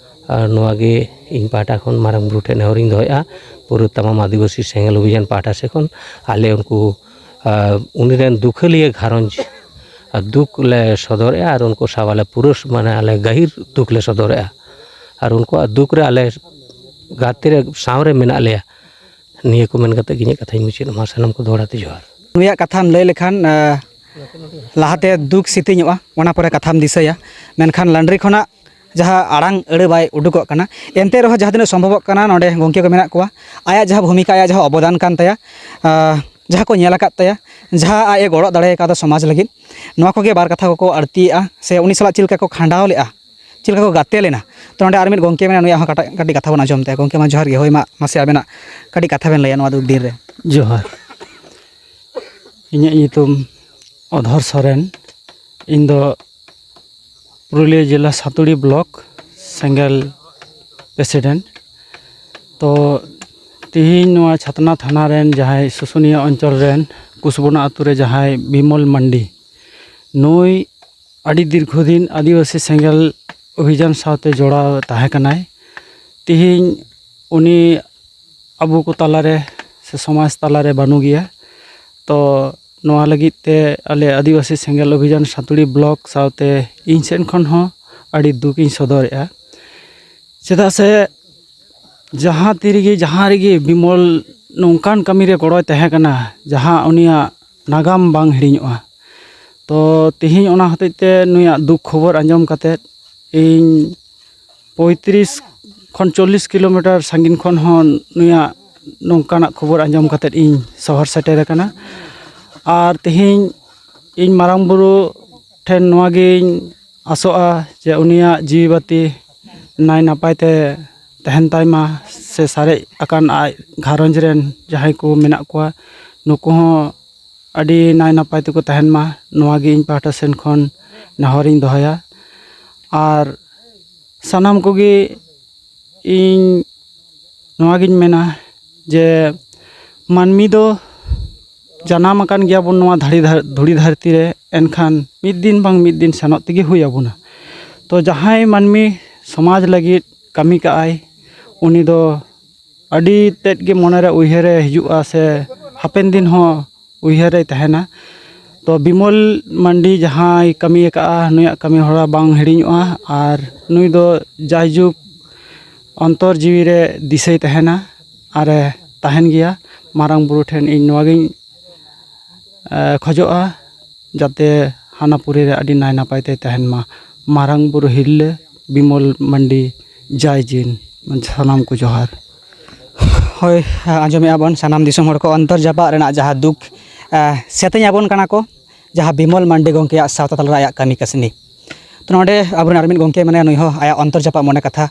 ᱟᱨ ᱱᱚᱣᱟ ᱜᱮ ᱤᱧ ᱯᱟᱦᱴᱟ ᱠᱷᱚᱱ ᱢᱟᱨᱟᱝ ᱵᱩᱨᱩ ᱴᱷᱮᱱ ᱱᱮᱦᱚᱨᱤᱧ ᱫᱚᱦᱚᱭᱮᱜᱼᱟ, ᱯᱩᱨᱟᱹ ᱛᱟᱢᱟᱢ ᱟᱹᱫᱤᱵᱟᱹᱥᱤ ᱥᱮᱸᱜᱮᱞ ᱚᱵᱷᱤᱡᱟᱱ ᱯᱟᱦᱴᱟ ᱥᱮᱫ ᱠᱷᱚᱱ᱾ ᱟᱞᱮ ᱩᱱᱠᱩ, ᱟᱨ ᱩᱱᱤ ᱨᱮᱱ ᱫᱩᱠᱷᱟᱹᱞᱤᱭᱟᱹ ᱜᱷᱟᱨᱚᱸᱡᱽ ᱟᱨ ᱫᱩᱠ ᱞᱮ ᱥᱚᱫᱚᱨᱮᱜᱼᱟ ᱟᱨ ᱩᱱᱠᱩ ᱥᱟᱶ ᱟᱞᱮ ᱯᱩᱨᱟᱹ, ᱢᱟᱱᱮ, ᱟᱞᱮ ᱜᱟᱹᱦᱤᱨ ᱫᱩᱠ ᱞᱮ ᱥᱚᱫᱚᱨᱮᱜᱼᱟ᱾ ᱟᱨ ᱩᱱᱠᱩᱣᱟᱜ ᱫᱩᱠ ᱨᱮ ᱟᱞᱮ ᱜᱟᱛᱮ ᱨᱮ, ᱥᱟᱶ ᱨᱮ ᱢᱮᱱᱟᱜ ᱞᱮᱭᱟ᱾ ᱱᱤᱭᱟᱹ ᱠᱚ ᱢᱮᱱ ᱠᱟᱛᱮ ᱜᱮ ᱤᱧᱟᱹᱜ ᱠᱟᱛᱷᱟᱧ ᱢᱩᱪᱟᱹᱫ᱾ ᱢᱟ ᱥᱟᱱᱟᱢ ᱠᱚ ᱫᱚᱦᱲᱟ ᱛᱮ ᱡᱚᱦᱟᱨ᱾ ᱱᱩᱭᱟᱜ ᱠᱟᱛᱷᱟᱢ ᱞᱟᱹᱭ ᱞᱮᱠᱷᱟᱱ, ᱟᱸ, ᱞᱟᱦᱟᱛᱮ ᱫᱩᱠ ᱥᱤᱛᱤᱧᱚᱜᱼᱟ, ᱚᱱᱟ ᱯᱚᱨᱮ ᱠᱟᱛᱷᱟᱢ ᱫᱤᱥᱟᱹᱭᱟ᱾ ᱢᱮᱱᱠᱷᱟᱱ ᱞᱟᱱᱰᱨᱤ ᱠᱷᱚᱱᱟᱜ ᱡᱟᱦᱟᱸ ᱟᱲᱟᱝ ᱟᱹᱲᱟᱹ ᱵᱟᱭ ᱩᱰᱩᱠᱚᱜ ᱠᱟᱱᱟ, ᱮᱱᱛᱮ ᱨᱮᱦᱚᱸ ᱡᱟᱦᱟᱸ ᱛᱤᱱᱟᱹᱜ ᱥᱚᱢᱵᱷᱚᱵᱚᱜ ᱠᱟᱱᱟ, ᱱᱚᱰᱮ ᱜᱚᱢᱠᱮ ᱠᱚ ᱢᱮᱱᱟᱜ ᱠᱚᱣᱟ, ᱟᱭᱟᱜ ᱡᱟᱦᱟᱸ ᱵᱷᱩᱢᱤᱠᱟ, ᱟᱭᱟᱜ ᱡᱟᱦᱟᱸ ᱚᱵᱚᱫᱟᱱ ᱠᱟᱱ ᱛᱟᱭᱟ, ᱟᱸ, ᱡᱟᱦᱟᱸ ᱠᱚ ᱧᱮᱞ ᱟᱠᱟᱫ ᱛᱟᱭᱟ, ᱡᱟᱦᱟᱸ ᱟᱡ ᱮ ᱜᱚᱲᱚ ᱫᱟᱲᱮ ᱠᱟᱣᱫᱟ ᱥᱚᱢᱟᱡᱽ ᱞᱟᱹᱜᱤᱫ, ᱱᱚᱣᱟ ᱠᱚᱜᱮ ᱵᱟᱨ ᱠᱟᱛᱷᱟ ᱠᱚᱠᱚ ᱟᱹᱲᱛᱤᱭᱮᱫᱼᱟ, ᱥᱮ ᱩᱱᱤ ᱥᱟᱞᱟᱜ ᱪᱮᱫ ᱞᱮᱠᱟ ᱠᱚ ᱠᱷᱟᱸᱰᱟᱣ ᱞᱮᱫᱼᱟ, ᱪᱮᱫ ᱞᱮᱠᱟ ᱠᱚ ᱜᱟᱛᱮ ᱞᱮᱱᱟ᱾ ᱛᱚ, ᱱᱚᱰᱮ ᱟᱨ ᱢᱤᱫ ᱜᱚᱢᱠᱮ ᱢᱮᱱᱟᱭᱟ, ᱱᱩᱭᱟᱜ ᱦᱚᱸ ᱠᱟᱹᱴᱤᱡ, ᱠᱟᱹᱴᱤᱡ ᱠᱟᱛᱷᱟ ᱵᱚᱱ ᱟᱸᱡᱚᱢ ᱛᱟᱭᱟ᱾ ᱜᱚᱢᱠᱮ, ᱢᱟ ᱡᱚᱦᱟᱨ ᱜᱮ᱾ ᱦᱳᱭ, ᱢᱟ, ᱢᱟᱥᱮ ᱟᱵᱮᱱᱟᱜ ᱠᱟᱹᱴᱤᱡ ᱠᱟᱛᱷᱟ ᱵᱮᱱ ᱞᱟᱹᱭᱟ ᱱᱚᱣᱟ ᱫᱩᱠ ᱫᱤᱱ ᱨᱮ᱾ ᱡᱚᱦᱟᱨ᱾ ᱤᱧᱟᱹᱜ ᱧᱩᱛᱩᱢ ᱚᱫᱷᱚᱨ ᱥᱚᱨᱮᱱ᱾ ᱤᱧ ᱫᱚ ᱯᱩᱨᱩᱞᱤᱭᱟᱹ ᱡᱮᱞᱟ ᱥᱟᱹᱛᱩᱲᱤ ᱵᱞᱚᱠ ᱥᱮᱸᱜᱮᱞ ᱯᱨᱮᱥᱤᱰᱮᱱᱴ᱾ ᱛᱚ, ᱛᱤᱦᱤᱧ ᱱᱚᱣᱟ ᱪᱷᱟᱛᱱᱟ ᱛᱷᱟᱱᱟ ᱨᱮᱱ ᱡᱟᱦᱟᱸᱭ ᱥᱩᱥᱩᱱᱤᱭᱟᱹ ᱚᱧᱪᱚᱞ ᱨᱮᱱ ᱠᱩᱥᱵᱚᱱᱟ ᱟᱹᱛᱩ ᱨᱮ ᱡᱟᱦᱟᱸᱭ ᱵᱤᱢᱚᱞ ᱢᱟᱱᱰᱤ, ᱱᱩᱭ ᱟᱹᱰᱤ ᱫᱤᱨᱜᱷᱚ ᱫᱤᱱ ᱟᱹᱫᱤᱵᱟᱹᱥᱤ ᱥᱮᱸᱜᱮᱞ ᱚᱵᱷᱤᱡᱟᱱ ᱥᱟᱶᱛᱮ ᱡᱚᱲᱟᱣ ᱛᱟᱦᱮᱸ ᱠᱟᱱᱟᱭ᱾ ᱛᱤᱦᱤᱧ ᱩᱱᱤ ᱟᱵᱚ ᱠᱚ ᱛᱟᱞᱟᱨᱮ ᱥᱮ ᱥᱚᱢᱟᱡᱽ ᱛᱟᱞᱟᱨᱮ ᱵᱟᱹᱱᱩᱜ ᱜᱮᱭᱟ᱾ ᱛᱚ, ᱱᱚᱣᱟ ᱞᱟᱹᱜᱤᱫ ᱛᱮ ᱟᱞᱮ ᱟᱹᱫᱤᱵᱟᱹᱥᱤ ᱥᱮᱸᱜᱮᱞ ᱚᱵᱷᱤᱡᱟᱱ ᱥᱟᱹᱛᱩᱲᱤ ᱵᱞᱚᱠ ᱥᱟᱶᱛᱮ ᱤᱧ ᱥᱮᱫ ᱠᱷᱚᱱ ᱦᱚᱸ ᱟᱹᱰᱤ ᱫᱩᱠ ᱤᱧ ᱥᱚᱫᱚᱨᱮᱜᱼᱟ᱾ ᱪᱮᱫᱟᱜ ᱥᱮ ᱡᱟᱦᱟᱸ ᱛᱤ ᱨᱮᱜᱮ, ᱡᱟᱦᱟᱸ ᱨᱮᱜᱮ ᱵᱤᱢᱚᱞ ᱱᱚᱝᱠᱟᱱ ᱠᱟᱹᱢᱤ ᱨᱮ ᱜᱚᱲᱚᱭ ᱛᱟᱦᱮᱸ ᱠᱟᱱᱟ, ᱡᱟᱦᱟᱸ ᱩᱱᱤᱭᱟᱜ ᱱᱟᱜᱟᱢ ᱵᱟᱝ ᱦᱤᱲᱤᱧᱚᱜᱼᱟ᱾ ᱛᱚ ᱛᱮᱦᱮᱧ ᱚᱱᱟ ᱦᱚᱛᱮᱡ ᱛᱮ ᱱᱩᱭᱟᱜ ᱫᱩᱠ ᱠᱷᱚᱵᱚᱨ ᱟᱸᱡᱚᱢ ᱠᱟᱛᱮᱫ ᱤᱧ ᱯᱚᱸᱭᱛᱨᱤᱥ ᱠᱷᱚᱱ ᱪᱚᱞᱞᱤᱥ ᱠᱤᱞᱳᱢᱤᱴᱟᱨ ᱥᱟᱺᱜᱤᱧ ᱠᱷᱚᱱ ᱦᱚᱸ ᱱᱩᱭᱟᱜ ᱱᱚᱝᱠᱟᱱᱟᱜ ᱠᱷᱚᱵᱚᱨ ᱟᱸᱡᱚᱢ ᱠᱟᱛᱮᱫ ᱤᱧ ᱥᱚᱦᱚᱨ ᱥᱮᱴᱮᱨ ᱟᱠᱟᱱᱟ᱾ ᱟᱨ ᱛᱮᱦᱮᱧ ᱤᱧ ᱢᱟᱨᱟᱝ ᱵᱩᱨᱩ ᱴᱷᱮᱱ ᱱᱚᱣᱟᱜᱤᱧ ᱟᱥᱚᱜᱼᱟ ᱡᱮ ᱩᱱᱤᱭᱟᱜ ᱡᱤᱣᱤ ᱵᱟᱹᱛᱤ ᱱᱟᱭ ᱱᱟᱯᱟᱭ ᱛᱮ ᱛᱟᱦᱮᱱ ᱛᱟᱭ ᱢᱟ, ᱥᱮ ᱥᱟᱨᱮᱡ ᱟᱠᱟᱱ ᱟᱡ ᱜᱷᱟᱨᱚᱸᱡᱽ ᱨᱮᱱ ᱡᱟᱦᱟᱸᱭ ᱠᱚ ᱢᱮᱱᱟᱜ ᱠᱚᱣᱟ, ᱱᱩᱠᱩ ᱦᱚᱸ ᱟᱹᱰᱤ ᱱᱟᱭ ᱱᱟᱯᱟᱭ ᱛᱮᱠᱚ ᱛᱟᱦᱮᱱ ᱢᱟ, ᱱᱚᱣᱟ ᱜᱮ ᱤᱧ ᱯᱟᱦᱴᱟ ᱥᱮᱱ ᱠᱷᱚᱱ ᱱᱮᱦᱚᱨᱤᱧ ᱫᱚᱦᱚᱭᱟ᱾ ᱟᱨ ᱥᱟᱱᱟᱢ ᱠᱚᱜᱮ ᱤᱧ ᱱᱚᱣᱟᱜᱤᱧ ᱢᱮᱱᱟ ᱡᱮ ᱢᱟᱹᱱᱢᱤ ᱫᱚ ᱡᱟᱱᱟᱢ ᱟᱠᱟᱱ ᱜᱮᱭᱟᱵᱚᱱ ᱱᱚᱣᱟ ᱫᱷᱟᱹᱲᱤ ᱫᱷᱟᱨ-, ᱫᱷᱩᱲᱤ ᱫᱷᱟᱹᱨᱛᱤ ᱨᱮ, ᱮᱱᱠᱷᱟᱱ ᱢᱤᱫ ᱫᱤᱱ ᱵᱟᱝ ᱢᱤᱫ ᱫᱤᱱ ᱥᱮᱱᱚᱜ ᱛᱮᱜᱮ ᱦᱩᱭ ᱟᱵᱚᱱᱟ᱾ ᱛᱚ ᱡᱟᱦᱟᱸᱭ ᱢᱟᱹᱱᱢᱤ ᱥᱚᱢᱟᱡᱽ ᱞᱟᱹᱜᱤᱫ ᱠᱟᱹᱢᱤ ᱠᱟᱜᱼᱟᱭ, ᱩᱱᱤ ᱫᱚ ᱟᱹᱰᱤ ᱛᱮᱫ ᱜᱮ ᱢᱚᱱᱮᱨᱮ ᱩᱭᱦᱟᱹᱨᱮ ᱦᱤᱡᱩᱜᱼᱟ, ᱥᱮ ᱦᱟᱯᱮᱱ ᱫᱤᱱ ᱦᱚᱸ ᱩᱭᱦᱟᱹᱨᱮ ᱛᱟᱦᱮᱱᱟ᱾ ᱛᱚ ᱵᱤᱢᱚᱞ ᱢᱟᱱᱰᱤ ᱡᱟᱦᱟᱸᱭ ᱠᱟᱹᱢᱤ ᱟᱠᱟᱫᱼᱟ, ᱱᱩᱭᱟᱜ ᱠᱟᱹᱢᱤ ᱦᱚᱨᱟ ᱵᱟᱝ ᱦᱤᱲᱤᱧᱚᱜᱼᱟ᱾ ᱟᱨ ᱱᱩᱭ ᱫᱚ ᱡᱟᱭᱡᱩᱜᱽ ᱚᱱᱛᱚᱨ ᱡᱤᱣᱤ ᱨᱮ ᱫᱤᱥᱟᱹᱭ ᱛᱟᱦᱮᱱᱟ ᱟᱨᱮ ᱛᱟᱦᱮᱱ ᱜᱮᱭᱟ᱾ ᱢᱟᱨᱟᱝ ᱵᱩᱨᱩ ᱴᱷᱮᱱ ᱤᱧ ᱱᱚᱣᱟᱜᱤᱧ, ᱮ, ᱠᱷᱚᱡᱚᱜᱼᱟ, ᱡᱟᱛᱮ ᱦᱟᱱᱟ ᱯᱩᱨᱤ ᱨᱮ ᱟᱹᱰᱤ ᱱᱟᱭ ᱱᱟᱯᱟᱭ ᱛᱮ ᱛᱟᱦᱮᱱ ᱢᱟ᱾ ᱢᱟᱨᱟᱝ ᱵᱩᱨᱩ ᱦᱤᱨᱞᱟᱹ ᱵᱤᱢᱚᱞ ᱢᱟᱱᱰᱤ ᱡᱟᱭ ᱡᱤᱱ, ᱥᱟᱱᱟᱢ ᱠᱚ ᱡᱚᱦᱟᱨ᱾ ᱦᱳᱭ, ᱟᱸᱡᱚᱢᱮᱫᱼᱟ ᱵᱚᱱ ᱥᱟᱱᱟᱢ ᱫᱤᱥᱚᱢ ᱦᱚᱲ ᱠᱚ ᱚᱱᱛᱚᱨ ᱡᱟᱯᱟᱜ ᱨᱮᱱᱟᱜ ᱡᱟᱦᱟᱸ ᱫᱩᱠ, ᱮ, ᱥᱮᱛᱮᱧ ᱟᱵᱚᱱ ᱠᱟᱱᱟ ᱠᱚ, ᱡᱟᱦᱟᱸ ᱵᱤᱢᱚᱞ ᱢᱟᱱᱰᱤ ᱜᱚᱢᱠᱮᱭᱟᱜ ᱥᱟᱶᱛᱟ ᱛᱟᱞᱟ ᱨᱮ ᱟᱭᱟᱜ ᱠᱟᱹᱢᱤ ᱠᱟᱹᱥᱱᱤ᱾ ᱛᱚ ᱱᱚᱰᱮ ᱟᱵᱚᱨᱮᱱ ᱟᱨ ᱢᱤᱫ ᱜᱚᱢᱠᱮ ᱢᱮᱱᱟᱭᱟ, ᱱᱩᱭ ᱦᱚᱸ ᱟᱭᱟᱜ ᱚᱱᱛᱚᱨ ᱡᱟᱯᱟᱜ ᱢᱚᱱᱮ ᱠᱟᱛᱷᱟ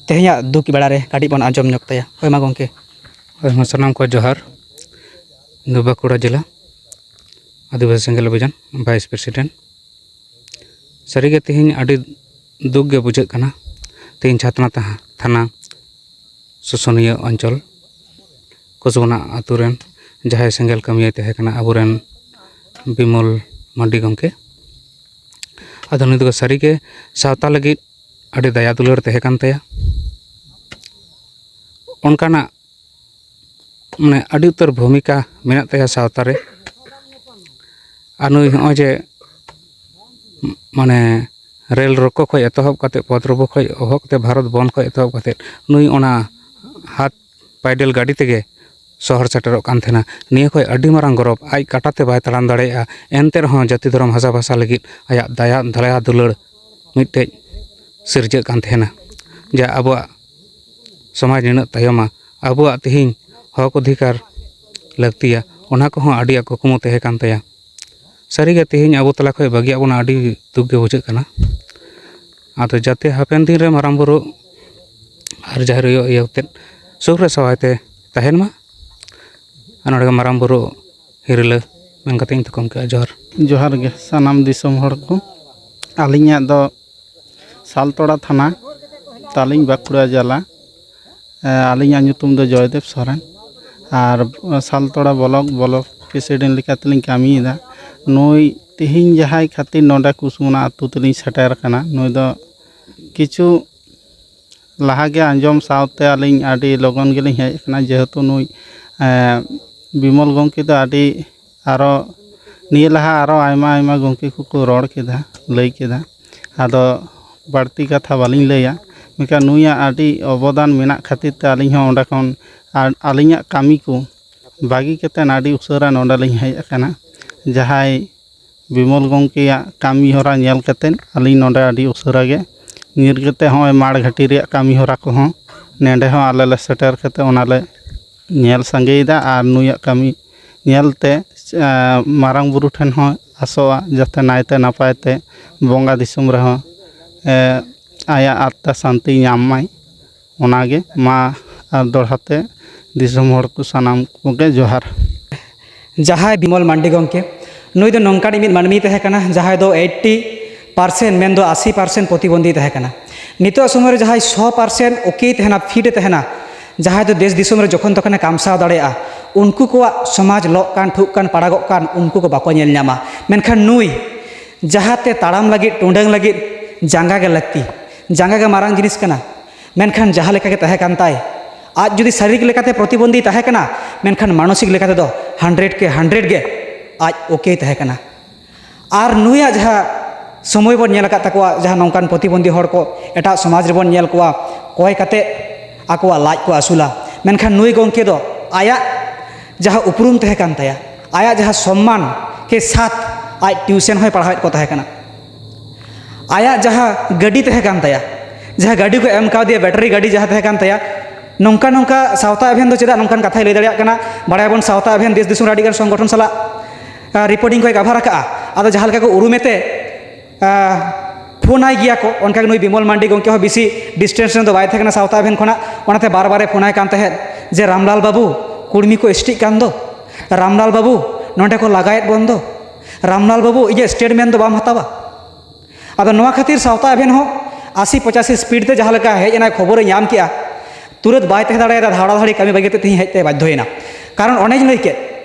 ᱛᱮᱦᱮᱧᱟᱜ ᱫᱩᱠ ᱵᱮᱲᱟ ᱨᱮ ᱠᱟᱹᱴᱤᱡ ᱵᱚᱱ ᱟᱸᱡᱚᱢ ᱧᱚᱜ ᱛᱟᱭᱟ᱾ ᱦᱳᱭ ᱢᱟ ᱜᱚᱢᱠᱮ᱾ ᱦᱳᱭ ᱢᱟ ᱥᱟᱱᱟᱢ ᱠᱚ ᱡᱚᱦᱟᱨ᱾ ᱤᱧ ᱫᱚ ᱵᱟᱸᱠᱩᱲᱟ ᱡᱮᱞᱟ ᱟᱹᱫᱤᱵᱟᱹᱥᱤ ᱥᱮᱸᱜᱮᱞ ᱚᱵᱷᱤᱡᱟᱱ ᱵᱷᱟᱭᱤᱥ ᱯᱨᱮᱥᱤᱰᱮᱱᱴ᱾ ᱥᱟᱹᱨᱤᱜᱮ ᱛᱮᱦᱮᱧ ᱟᱹᱰᱤ ᱫᱩᱠ ᱜᱮ ᱵᱩᱡᱷᱟᱹᱜ ᱠᱟᱱᱟ᱾ ᱛᱮᱦᱮᱧ ᱪᱷᱟᱛᱱᱟ ᱛᱟᱦᱟ-, ᱛᱷᱟᱱᱟ ᱥᱩᱥᱩᱱᱤᱭᱟᱹ ᱚᱧᱪᱚᱞ ᱠᱩᱥᱵᱚᱱᱟ ᱟᱛᱳ ᱨᱮᱱ ᱡᱟᱦᱟᱸᱭ ᱥᱮᱸᱜᱮᱞ ᱠᱟᱹᱢᱤᱭᱟᱹᱭ ᱛᱟᱦᱮᱸ ᱠᱟᱱᱟ, ᱟᱵᱚᱨᱮᱱ ᱵᱤᱢᱚᱞ ᱢᱟᱱᱰᱤ ᱜᱚᱢᱠᱮ᱾ ᱟᱫᱚ ᱱᱩᱭ ᱫᱚ ᱥᱟᱹᱨᱤᱜᱮ ᱥᱟᱶᱛᱟ ᱞᱟᱹᱜᱤᱫ ᱟᱹᱰᱤ ᱫᱟᱭᱟ ᱫᱩᱞᱟᱹᱲ ᱛᱟᱦᱮᱸ ᱠᱟᱱ ᱛᱟᱭᱟ᱾ ᱚᱱᱠᱟᱱᱟᱜ ᱢᱟᱱᱮ ᱟᱹᱰᱤ ᱩᱛᱟᱹᱨ ᱵᱷᱩᱢᱤᱠᱟ ᱢᱮᱱᱟᱜ ᱛᱟᱭᱟ ᱥᱟᱶᱛᱟ ᱨᱮ᱾ ᱟᱨ ᱱᱩᱭ ᱦᱚᱸᱜᱼᱚᱭ ᱡᱮ ᱢᱟᱱᱮ ᱨᱮᱞ ᱨᱳᱠᱳ ᱠᱷᱚᱱ ᱮᱛᱚᱦᱚᱵ ᱠᱟᱛᱮ, ᱯᱚᱫᱽ ᱨᱳᱠᱳ ᱠᱷᱚᱱ ᱮᱦᱚᱵ ᱠᱟᱛᱮ, ᱵᱷᱟᱨᱚᱛ ᱵᱚᱱᱫᱷ ᱠᱷᱚᱱ ᱮᱛᱚᱦᱚᱵ ᱠᱟᱛᱮ, ᱱᱩᱭ ᱚᱱᱟ ᱦᱟᱛ ᱯᱟᱭᱰᱮᱞ ᱜᱟᱹᱰᱤ ᱛᱮᱜᱮ ᱥᱚᱦᱚᱨ ᱥᱮᱴᱮᱨᱚᱜ ᱠᱟᱱ ᱛᱟᱦᱮᱱᱟ᱾ ᱱᱤᱭᱟᱹ ᱠᱷᱚᱱ ᱟᱹᱰᱤ ᱢᱟᱨᱟᱝ ᱜᱚᱨᱚᱵᱽ᱾ ᱟᱡ ᱠᱟᱴᱟ ᱛᱮ ᱵᱟᱭ ᱛᱟᱲᱟᱢ ᱫᱟᱲᱮᱭᱟᱜᱼᱟ, ᱮᱱᱛᱮ ᱨᱮᱦᱚᱸ ᱡᱟᱹᱛᱤ ᱫᱷᱚᱨᱚᱢ ᱦᱟᱥᱟ ᱵᱷᱟᱥᱟ ᱞᱟᱹᱜᱤᱫ ᱟᱭᱟᱜ ᱫᱟᱭᱟ, ᱫᱟᱭᱟ ᱫᱩᱞᱟᱹᱲ ᱢᱤᱫᱴᱮᱡ ᱥᱤᱨᱡᱟᱹᱜ ᱠᱟᱱ ᱛᱟᱦᱮᱱᱟ᱾ ᱡᱟ ᱟᱵᱚᱣᱟᱜ ᱥᱚᱢᱟᱡᱽ ᱱᱤᱱᱟᱹᱜ ᱛᱟᱭᱚᱢᱟ, ᱟᱵᱚᱣᱟᱜ ᱛᱮᱦᱮᱧ ᱦᱚᱠ ᱚᱫᱷᱤᱠᱟᱨ ᱞᱟᱹᱠᱛᱤᱭᱟ, ᱚᱱᱟ ᱠᱚᱦᱚᱸ ᱟᱹᱰᱤ ᱠᱩᱠᱢᱩ ᱛᱟᱦᱮᱸ ᱠᱟᱱ ᱛᱟᱭᱟ᱾ ᱥᱟᱹᱨᱤᱜᱮ ᱛᱮᱦᱮᱧ ᱟᱵᱚ ᱛᱟᱞᱟ ᱠᱷᱚᱱ ᱵᱟᱹᱜᱤᱭᱟᱜ ᱵᱚᱱᱟ, ᱟᱹᱰᱤ ᱫᱩᱠ ᱜᱮ ᱵᱩᱡᱷᱟᱹᱜ ᱠᱟᱱᱟ᱾ ᱟᱫᱚ ᱡᱟᱛᱮ ᱦᱟᱯᱮᱱ ᱫᱤᱱ ᱨᱮ ᱢᱟᱨᱟᱝ ᱵᱩᱨᱩ ᱟᱨ ᱡᱟᱦᱮᱨ ᱟᱭᱳ ᱤᱭᱟᱹ ᱠᱟᱛᱮᱫ ᱥᱩᱠ ᱨᱮ ᱥᱟᱶᱟᱭ ᱛᱮ ᱛᱟᱦᱮᱱ ᱢᱟ᱾ ᱟᱨ ᱱᱚᱰᱮ ᱜᱮ ᱢᱟᱨᱟᱝ ᱵᱩᱨᱩ ᱦᱤᱨᱞᱟᱹ ᱢᱮᱱ ᱠᱟᱛᱮ ᱤᱧ ᱛᱷᱩᱠᱟᱹᱢ ᱠᱮᱫᱼᱟ᱾ ᱡᱚᱦᱟᱨ᱾ ᱡᱚᱦᱟᱨ ᱜᱮ ᱥᱟᱱᱟᱢ ᱫᱤᱥᱚᱢ ᱦᱚᱲ ᱠᱚ᱾ ᱟᱹᱞᱤᱧᱟᱜ ᱫᱚ ᱥᱟᱞᱛᱚᱲᱟ ᱛᱷᱟᱱᱟ, ᱛᱟᱹᱞᱤᱧ ᱵᱟᱸᱠᱩᱲᱟ ᱡᱮᱞᱟ᱾ ᱮ, ᱟᱹᱞᱤᱧᱟᱜ ᱧᱩᱛᱩᱢ ᱫᱚ ᱡᱚᱭᱫᱮᱵ ᱥᱚᱨᱮᱱ᱾ ᱟᱨ ᱥᱟᱞᱛᱚᱲᱟ ᱵᱞᱚᱠ, ᱵᱞᱚᱠ ᱯᱨᱮᱥᱤᱰᱮᱱᱴ ᱞᱮᱠᱟ ᱛᱮᱞᱤᱧ ᱠᱟᱹᱢᱤᱭᱮᱫᱟ᱾ ᱱᱩᱭ ᱛᱮᱦᱮᱧ ᱡᱟᱦᱟᱸᱭ ᱠᱷᱟᱹᱛᱤᱨ ᱱᱚᱰᱮ ᱠᱩᱥᱢᱚᱱᱟ ᱟᱹᱛᱩ ᱛᱮᱞᱤᱧ ᱥᱮᱴᱮᱨ ᱟᱠᱟᱱᱟ, ᱱᱩᱭ ᱫᱚ ᱠᱤᱪᱷᱩ ᱞᱟᱦᱟ ᱜᱮ ᱟᱸᱡᱚᱢ ᱥᱟᱶᱛᱮ ᱟᱹᱞᱤᱧ ᱟᱹᱰᱤ ᱞᱚᱜᱚᱱ ᱜᱮᱞᱤᱧ ᱦᱮᱡ ᱟᱠᱟᱱᱟ, ᱡᱮᱦᱮᱛᱩ ᱱᱩᱭ, ᱮ, ᱵᱤᱢᱚᱞ ᱜᱚᱢᱠᱮ ᱫᱚ ᱟᱹᱰᱤ ᱟᱨᱚ ᱱᱤᱭᱟᱹ ᱞᱟᱦᱟ ᱟᱨᱚ ᱟᱭᱢᱟ ᱟᱭᱢᱟ ᱜᱚᱢᱠᱮ ᱠᱚᱠᱚ ᱨᱚᱲ ᱠᱮᱫᱟ, ᱞᱟᱹᱭ ᱠᱮᱫᱟ᱾ ᱟᱫᱚ ᱵᱟᱹᱲᱛᱤ ᱠᱟᱛᱷᱟ ᱵᱟᱹᱞᱤᱧ ᱞᱟᱹᱭᱟ, ᱢᱮᱱᱠᱷᱟᱱ ᱱᱩᱭᱟᱜ ᱟᱹᱰᱤ ᱚᱵᱚᱫᱟᱱ ᱢᱮᱱᱟᱜ ᱠᱷᱟᱹᱛᱤᱨ ᱛᱮ ᱟᱹᱞᱤᱧ ᱦᱚᱸ ᱚᱸᱰᱮ ᱠᱷᱚᱱ ᱟᱨ ᱟᱹᱞᱤᱧᱟᱜ ᱠᱟᱹᱢᱤ ᱠᱚ ᱵᱟᱹᱜᱤ ᱠᱟᱛᱮᱫ ᱟᱹᱰᱤ ᱩᱥᱟᱹᱨᱟ ᱱᱚᱰᱮ ᱞᱤᱧ ᱦᱮᱡ ᱟᱠᱟᱱᱟ᱾ ᱡᱟᱦᱟᱸᱭ ᱵᱤᱢᱚᱞ ᱜᱚᱢᱠᱮᱭᱟᱜ ᱠᱟᱹᱢᱤ ᱦᱚᱨᱟ ᱧᱮᱞ ᱠᱟᱛᱮᱫ ᱟᱹᱞᱤᱧ ᱱᱚᱰᱮ ᱟᱹᱰᱤ ᱩᱥᱟᱹᱨᱟ ᱜᱮ ᱧᱤᱨ ᱠᱟᱛᱮᱫ ᱦᱚᱸᱜᱼᱚᱭ ᱢᱟᱲ ᱜᱷᱟᱹᱴᱤ ᱨᱮᱭᱟᱜ ᱠᱟᱹᱢᱤ ᱦᱚᱨᱟ ᱠᱚᱦᱚᱸ ᱱᱮᱰᱮ ᱦᱚᱸ ᱟᱞᱮ ᱞᱮ ᱥᱮᱴᱮᱨ ᱠᱟᱛᱮᱫ ᱚᱱᱟ ᱞᱮ ᱧᱮᱞ ᱥᱟᱸᱜᱮᱭᱮᱫᱟ᱾ ᱟᱨ ᱱᱩᱭᱟᱜ ᱠᱟᱹᱢᱤ ᱧᱮᱞᱛᱮ, ᱮ, ᱢᱟᱨᱟᱝ ᱵᱩᱨᱩ ᱴᱷᱮᱱ ᱦᱚᱸ ᱟᱥᱚᱜᱼᱟ, ᱡᱟᱛᱮ ᱱᱟᱭᱛᱮ ᱱᱟᱯᱟᱭ ᱛᱮ ᱵᱚᱸᱜᱟ ᱫᱤᱥᱚᱢ ᱨᱮᱦᱚᱸ, ᱮ, ᱟᱭᱟᱜ ᱟᱛᱛᱟ ᱥᱟᱱᱛᱤ ᱧᱟᱢ ᱢᱟᱭ᱾ ᱚᱱᱟᱜᱮ ᱢᱟ, ᱟᱨ ᱫᱚᱦᱲᱟ ᱛᱮ ᱫᱤᱥᱚᱢ ᱦᱚᱲ ᱠᱚ ᱥᱟᱱᱟᱢ ᱠᱚᱜᱮ ᱡᱚᱦᱟᱨ᱾ ᱡᱟᱦᱟᱸᱭ ᱵᱤᱢᱚᱞ ᱢᱟᱱᱰᱤ ᱜᱚᱢᱠᱮ, ᱱᱩᱭ ᱫᱚ ᱱᱚᱝᱠᱟᱱᱤᱡ ᱢᱤᱫ ᱢᱟᱹᱱᱢᱤᱭ ᱛᱟᱦᱮᱸ ᱠᱟᱱᱟ, ᱡᱟᱦᱟᱸᱭ ᱫᱚ ᱮᱭᱤᱴᱴᱤ ᱯᱟᱨᱥᱮᱱᱴ, ᱢᱮᱱᱫᱚ ᱟᱥᱤ ᱯᱟᱨᱥᱮᱱᱴ ᱯᱨᱚᱛᱤᱵᱚᱱᱫᱷᱤᱭ ᱛᱟᱦᱮᱸ ᱠᱟᱱᱟ᱾ ᱱᱤᱛᱚᱜ ᱥᱚᱢᱚᱭ ᱨᱮ ᱡᱟᱦᱟᱸᱭ ᱥᱚ ᱯᱟᱨᱥᱮᱱᱴ ᱳᱠᱮᱭ ᱛᱟᱦᱮᱱᱟ, ᱯᱷᱤᱴ ᱮ ᱛᱟᱦᱮᱱᱟ, ᱡᱟᱦᱟᱸᱭ ᱫᱚ ᱫᱮᱥ ᱫᱤᱥᱚᱢ ᱨᱮ ᱡᱚᱠᱷᱚᱱ ᱛᱚᱠᱷᱚᱱᱮ ᱠᱟᱢᱥᱟᱣ ᱫᱟᱲᱮᱭᱟᱜᱼᱟ, ᱩᱱᱠᱩ ᱠᱚᱣᱟᱜ ᱥᱚᱢᱟᱡᱽ ᱞᱚᱜ ᱠᱟᱱ, ᱴᱷᱩᱜ ᱠᱟᱱ, ᱯᱟᱲᱟᱜᱚᱜ ᱠᱟᱱ, ᱩᱱᱠᱩ ᱠᱚ ᱵᱟᱠᱚ ᱧᱮᱞ ᱧᱟᱢᱟ᱾ ᱢᱮᱱᱠᱷᱟᱱ ᱱᱩᱭ ᱡᱟᱦᱟᱸᱛᱮ ᱛᱟᱲᱟᱢ ᱞᱟᱹᱜᱤᱫ, ᱴᱩᱰᱟᱹᱝ ᱞᱟᱹᱜᱤᱫ ᱡᱟᱸᱜᱟ ᱜᱮ ᱞᱟᱹᱠᱛᱤ, ᱡᱟᱸᱜᱟ ᱜᱮ ᱢᱟᱨᱟᱝ ᱡᱤᱱᱤᱥ ᱠᱟᱱᱟ᱾ ᱢᱮᱱᱠᱷᱟᱱ ᱡᱟᱦᱟᱸ ᱞᱮᱠᱟ ᱜᱮ ᱛᱟᱦᱮᱸ ᱠᱟᱱ ᱛᱟᱭ, ᱟᱡ ᱡᱩᱫᱤ ᱥᱟᱨᱤᱨᱤᱠ ᱞᱮᱠᱟᱛᱮ ᱯᱨᱚᱛᱤᱵᱚᱱᱫᱷᱤ ᱛᱟᱦᱮᱸ ᱠᱟᱱᱟ, ᱢᱮᱱᱠᱷᱟᱱ ᱢᱟᱱᱚᱥᱤᱠ ᱞᱮᱠᱟ ᱛᱮᱫᱚ ᱦᱟᱱᱰᱨᱮᱰ ᱠᱮ ᱦᱟᱱᱰᱨᱮᱰ ᱜᱮ ᱟᱡ ᱳᱠᱮᱭ ᱛᱟᱦᱮᱸ ᱠᱟᱱᱟ᱾ ᱟᱨ ᱱᱩᱭᱟᱜ ᱡᱟᱦᱟᱸ ᱥᱚᱢᱚᱭ ᱵᱚᱱ ᱧᱮᱞ ᱟᱠᱟᱫ ᱛᱟᱠᱚᱣᱟ, ᱡᱟᱦᱟᱸ ᱱᱚᱝᱠᱟᱱ ᱯᱨᱚᱛᱤᱵᱚᱱᱫᱷᱤ ᱦᱚᱲ ᱠᱚ ᱮᱴᱟᱜ ᱥᱚᱢᱟᱡᱽ ᱨᱮᱵᱚᱱ ᱧᱮᱞ ᱠᱚᱣᱟ, ᱠᱚᱭ ᱠᱟᱛᱮ ᱟᱠᱚᱣᱟᱜ ᱞᱟᱡ ᱠᱚ ᱟᱹᱥᱩᱞᱟ, ᱢᱮᱱᱠᱷᱟᱱ ᱱᱩᱭ ᱜᱚᱢᱠᱮ ᱫᱚ ᱟᱭᱟᱜ ᱡᱟᱦᱟᱸ ᱩᱯᱨᱩᱢ ᱛᱟᱦᱮᱸ ᱠᱟᱱ ᱛᱟᱭᱟ, ᱟᱭᱟᱜ ᱡᱟᱦᱟᱸ ᱥᱚᱢᱢᱟᱱ ᱠᱮ ᱥᱟᱛ ᱟᱡ ᱴᱤᱭᱩᱥᱚᱱ ᱦᱚᱸᱭ ᱯᱟᱲᱦᱟᱣᱮᱫ ᱠᱚ ᱛᱟᱦᱮᱸ ᱠᱟᱱᱟ᱾ ᱟᱭᱟᱜ ᱡᱟᱦᱟᱸ ᱜᱟᱹᱰᱤ ᱛᱟᱦᱮᱸ ᱠᱟᱱ ᱛᱟᱭᱟ, ᱡᱟᱦᱟᱸ ᱜᱟᱹᱰᱤ ᱠᱚ ᱮᱢ ᱠᱟᱣᱫᱮᱭᱟ, ᱵᱮᱴᱟᱨᱤ ᱜᱟᱹᱰᱤ ᱡᱟᱦᱟᱸ ᱛᱟᱦᱮᱸ ᱠᱟᱱ ᱛᱟᱭᱟ, ᱱᱚᱝᱠᱟ ᱱᱚᱝᱠᱟ ᱥᱟᱶᱛᱟ ᱮᱵᱷᱮᱱ ᱫᱚ ᱪᱮᱫᱟᱜ ᱱᱚᱝᱠᱟᱱ ᱠᱟᱛᱷᱟᱭ ᱞᱟᱹᱭ ᱫᱟᱲᱮᱭᱟᱜ ᱠᱟᱱᱟ? ᱵᱟᱲᱟᱭᱟᱵᱚᱱ, ᱥᱟᱶᱛᱟ ᱮᱵᱷᱮᱱ ᱫᱮᱥ ᱫᱤᱥᱚᱢ ᱨᱮ ᱟᱹᱰᱤᱜᱟᱱ ᱥᱚᱝᱜᱚᱴᱷᱚᱱ ᱥᱟᱞᱟᱜ ᱨᱤᱯᱳᱨᱴᱤᱝ ᱠᱚᱭ ᱠᱟᱵᱷᱟᱨ ᱟᱠᱟᱜᱼᱟ᱾ ᱟᱫᱚ ᱡᱟᱦᱟᱸ ᱞᱮᱠᱟ ᱠᱚ ᱩᱨᱩᱢᱮ ᱛᱮ ᱯᱷᱳᱱ ᱟᱭ ᱜᱮᱭᱟ ᱠᱚ, ᱚᱱᱠᱟᱜᱮ ᱱᱩᱭ ᱵᱤᱢᱚᱞ ᱢᱟᱱᱰᱤ ᱜᱚᱢᱠᱮ ᱦᱚᱸ ᱵᱮᱥᱤ ᱰᱤᱥᱴᱮᱱᱥ ᱨᱮᱱ ᱫᱚ ᱵᱟᱭ ᱛᱟᱦᱮᱸ ᱠᱟᱱᱟ ᱥᱟᱶᱛᱟ ᱮᱵᱷᱮᱱ ᱠᱷᱚᱱᱟᱜ, ᱚᱱᱟᱛᱮ ᱵᱟᱨ ᱵᱟᱨᱮ ᱯᱷᱳᱱ ᱟᱭ ᱠᱟᱱ ᱛᱟᱦᱮᱸᱫ ᱡᱮ, "ᱨᱟᱢᱞᱟᱞ ᱵᱟᱹᱵᱩ, ᱠᱩᱲᱢᱤ ᱠᱚ ᱮᱥᱴᱤᱜ ᱠᱟᱱ ᱫᱚ, ᱨᱟᱢᱞᱟᱞ ᱵᱟᱹᱵᱩ, ᱱᱚᱸᱰᱮ ᱠᱚ ᱞᱟᱜᱟᱭᱮᱫ ᱵᱚᱱ ᱫᱚ, ᱨᱟᱢᱞᱟᱞ ᱵᱟᱹᱵᱩ, ᱤᱧᱟᱹᱜ ᱥᱴᱮᱴᱢᱮᱱᱴ ᱫᱚ ᱵᱟᱢ ᱦᱟᱛᱟᱣᱟ?" ᱟᱫᱚ ᱱᱚᱣᱟ ᱠᱷᱟᱹᱛᱤᱨ ᱥᱟᱶᱛᱟ ᱮᱵᱷᱮᱱ ᱦᱚᱸ ᱟᱥᱤ ᱯᱚᱸᱪᱟᱥᱤ ᱥᱯᱤᱰ ᱛᱮ ᱡᱟᱦᱟᱸ ᱞᱮᱠᱟ ᱦᱮᱡ ᱮᱱᱟᱭ, ᱠᱷᱚᱵᱚᱨᱮ ᱧᱟᱢ ᱠᱮᱜᱼᱟ, ᱛᱩᱨᱟᱹᱛ ᱵᱟᱭ ᱛᱟᱦᱮᱸ ᱫᱟᱲᱮᱭᱟᱫᱟ, ᱫᱷᱟᱲᱟ ᱫᱷᱟᱲᱤ ᱠᱟᱹᱢᱤ ᱵᱟᱹᱜᱤ ᱠᱟᱛᱮ ᱛᱮᱦᱮᱧ ᱦᱮᱡ ᱛᱮ ᱵᱟᱫᱽᱫᱷᱚᱭᱮᱱᱟ᱾ ᱠᱟᱨᱚᱱ ᱚᱱᱮᱧ ᱞᱟᱹᱭ ᱠᱮᱫ,